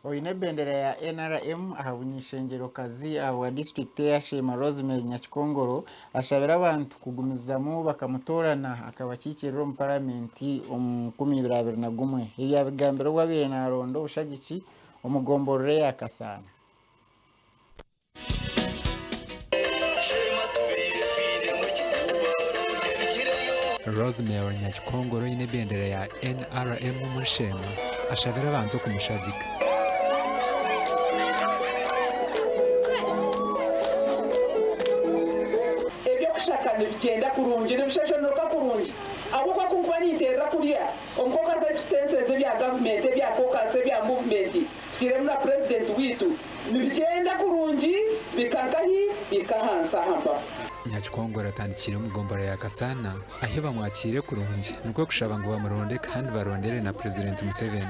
Oine ebendera ya NRM aha buny'ishengyero-kazi ahabwa disiturikiti eya Sheema Rosemary Nyakikongoro ashabire abantu kugumizamu bakamutoorana akabakiikirira omu paramenti omu 2021. Ebi yabigambire obu abaire naronda obushagiki omu gomborora eya Kasaana. Rosemary Nyakikongoro oine ebendera ya NRM omuri Sheema ashabire abantu okumushagika. Eby'okushaka nibigyenda kurungi, nibishashanoka kurungi ahabw'okuba ku nkuba ninteerera kuriya omu caucus ei tukutenseeza ebya gavumenti, ebya caucus, ebya muvumenti tutairemu na purezidenti waitu. Nibigyenda kurungi bika nkahi? Bika ahansi aha mpafu. Nyakikongoro atandikire omu gombolola ya Kasana ahi bamwakiire kurungi nikwo kushaba ngu bamuronde kandi barondere na Purezidenti Museveni.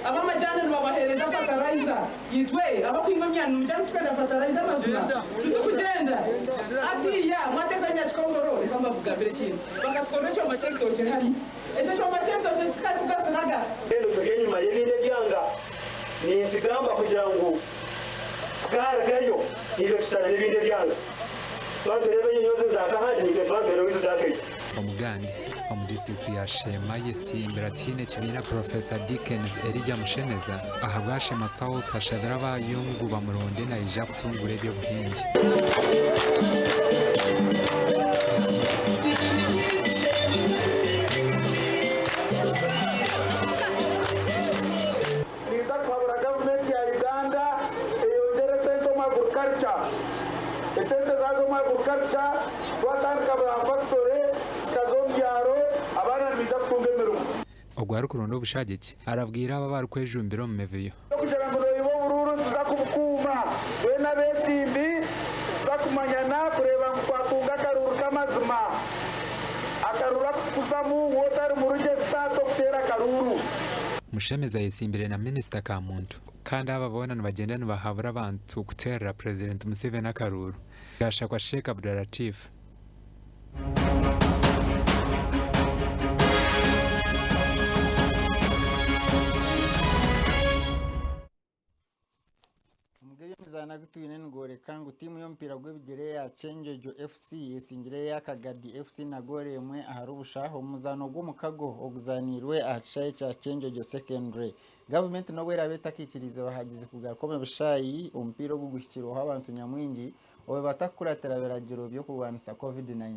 Ab'amajaani nibabaheereza fatarayiza, itwe abakuhinga omyani nimugya kutukwenda fatarayiza amazima titukugyenda. Hatiiya mwateeka Nyakikongoro reka mbakugambire ekintu, bakatukorera ekyoma ky'ebitookye hariya. Ekyo kyoma ky'ebitookye kikatugasiraga. Mbwenu turi enyima y'ebindi ebyanga, ninkigamba kugira ngu tukarugayo naitwe tushushane n'ebindi ebyanga. Twaba nitureeba enyonyoozi nizaaka ahandi, naitwe nituba nitureeba owaitu zaaka ei. Omugande omu disiturikiti ya Sheema ayesimbire atiine kibiina Professor Dickens Elijah Mushemeza ahabwa Sheema South ashabire abaayo ngu bamuronde naija kutungura eby'obuhingi. Ninza kuhabura gavumenti ya Uganda eyongyere esente omu agriculture. Esente zaaza omu agriculture, twatandika bwa factory zikaza omu byaro, abaana nibaija kutunga emirimo. Ogwo arikuronda obushagiki arabwire abo abarikwejumbira omu mivuyo. Kugira ngu noiba oburuuru nituza kubukuuma. Twena abeesimbi nituza kumanyana kureeba ngu twatunga akaruuru k'amazima. Akaruuru aku tukuzamu waaba otari murugyesita tokuteera akaruuru. Mushemeza ayesimbire na minisita Kamuntu. Kandi aba boona nibagyenda nibahabura abantu kuteerera Purezidenti Museveni akaruuru. Gashakwa Sheikh Abdulatif. Omuga eby'emizaano agu twine nigworeka ngu tiimu y'omupiira gw'ebigyere eya Kyenjojo FC esingire eya Kagadi FC na goolo emwe ahari busha omu muzaano gw'omukago oguzaaniirwe aha kishaayi kya Kyenjojo Secondary. Gavumenti n'obu eraabe etakiikiriize bahagizi kugaruka omu bishaayi, omupiira ogu guhikirweho abantu nyamwingi obu batakukuratira biragiro by'okurwanisa Covid-19.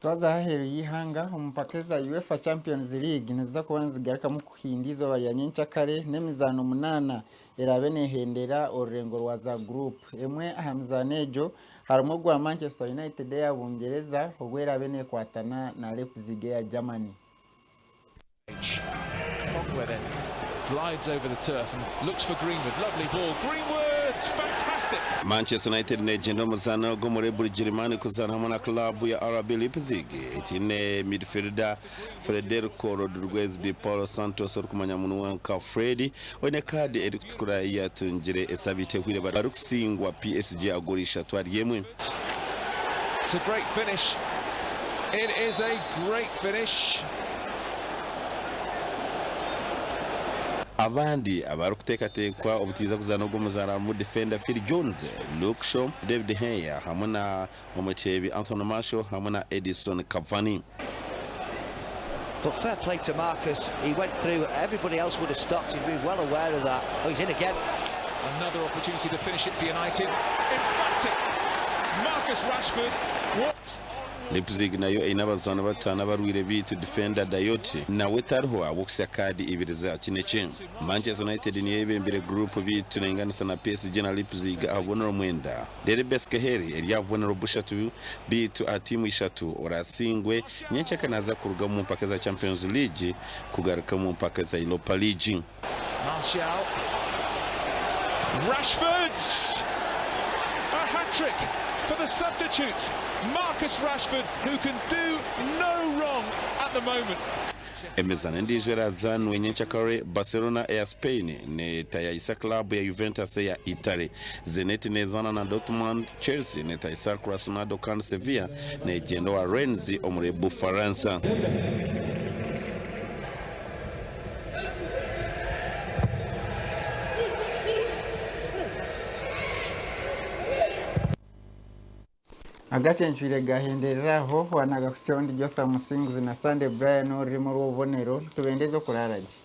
Twaza aheeru y'eihanga omu mpaka eza UEFA Champions League niziza kuba nizigarukamu kuhinda eizooba rya nyenkyakare n'emizaano munaana eraabe neehendera orurengo rwa za guruupu. Emwe aha mizaano egyo harimu ogwa Manchester United eya Bungyereza obu eraabe neekwatana na Leipzig eya Germany. Pogba then glides over the turf and looks for Greenwood. Lovely ball. Greenwood! Fantastic! Manchester United negyenda omuzaano ogu omuri Bugirimaani kuzaana hamwe na club ya RB Leipzig etiine midfielder Frederico Rodriguez de Paulo Santos orikumanywa munonga nka Fred oine kaadi erikutukura ei yatungire esabiiti ehweire barikusingwa PSG aha goolo ishatu ahari emwe. It's a great finish. It is a great finish. Abandi abarikuteekateekwa obutiiza kuzaana ogu omuzaano harimu difenda Phil Jones, Luke Shaw, David Heyer hamwe na omuteebi Anthony Martial hamwe na Edison Cavani. But fair play to Marcus, he went through, everybody else would have stopped, he'd be well aware of that. Oh, he's in again. Another opportunity to finish it for United. Emphatic! Marcus Rashford walks Leipzig nayo eine abazaani bataano abarwaire beitu difenda Dayot nawe tariho ahabw'okusya kaadi ibiri za kinekye. Manchester United niyo eyebembire guruupu beitu neinganisa na PSG na Leipzig aha bubonero mwenda. Reero Beskeheri eri aha bubonero bushatu beitu aha tiimu ishatu oraasingwe nyenkyakare naaza kuruga omu mpaka za Champions League kugaruka omu mpaka za Europa League. Martial, Rashford! A hat-trick for the substitute, Marcus Rashford, who can do no wrong at the moment. Emizaano endiijo eraazaanwe nyenkyakare, Barcelona eya Spain neetayayisa club ya Juventus eya Italy, Zenit neezaana na Dortmund, Chelsea neetayisa Krasnodar kandi Sevilla neegyenda owa Rennes omuri Bufaransa. Agacencwire gahenderera aho, wanaga kuhitsyaho ndi Jotham Musinguzi na Sunday Brian orurimi orw'obubonero, nitubendeza okuraara gye.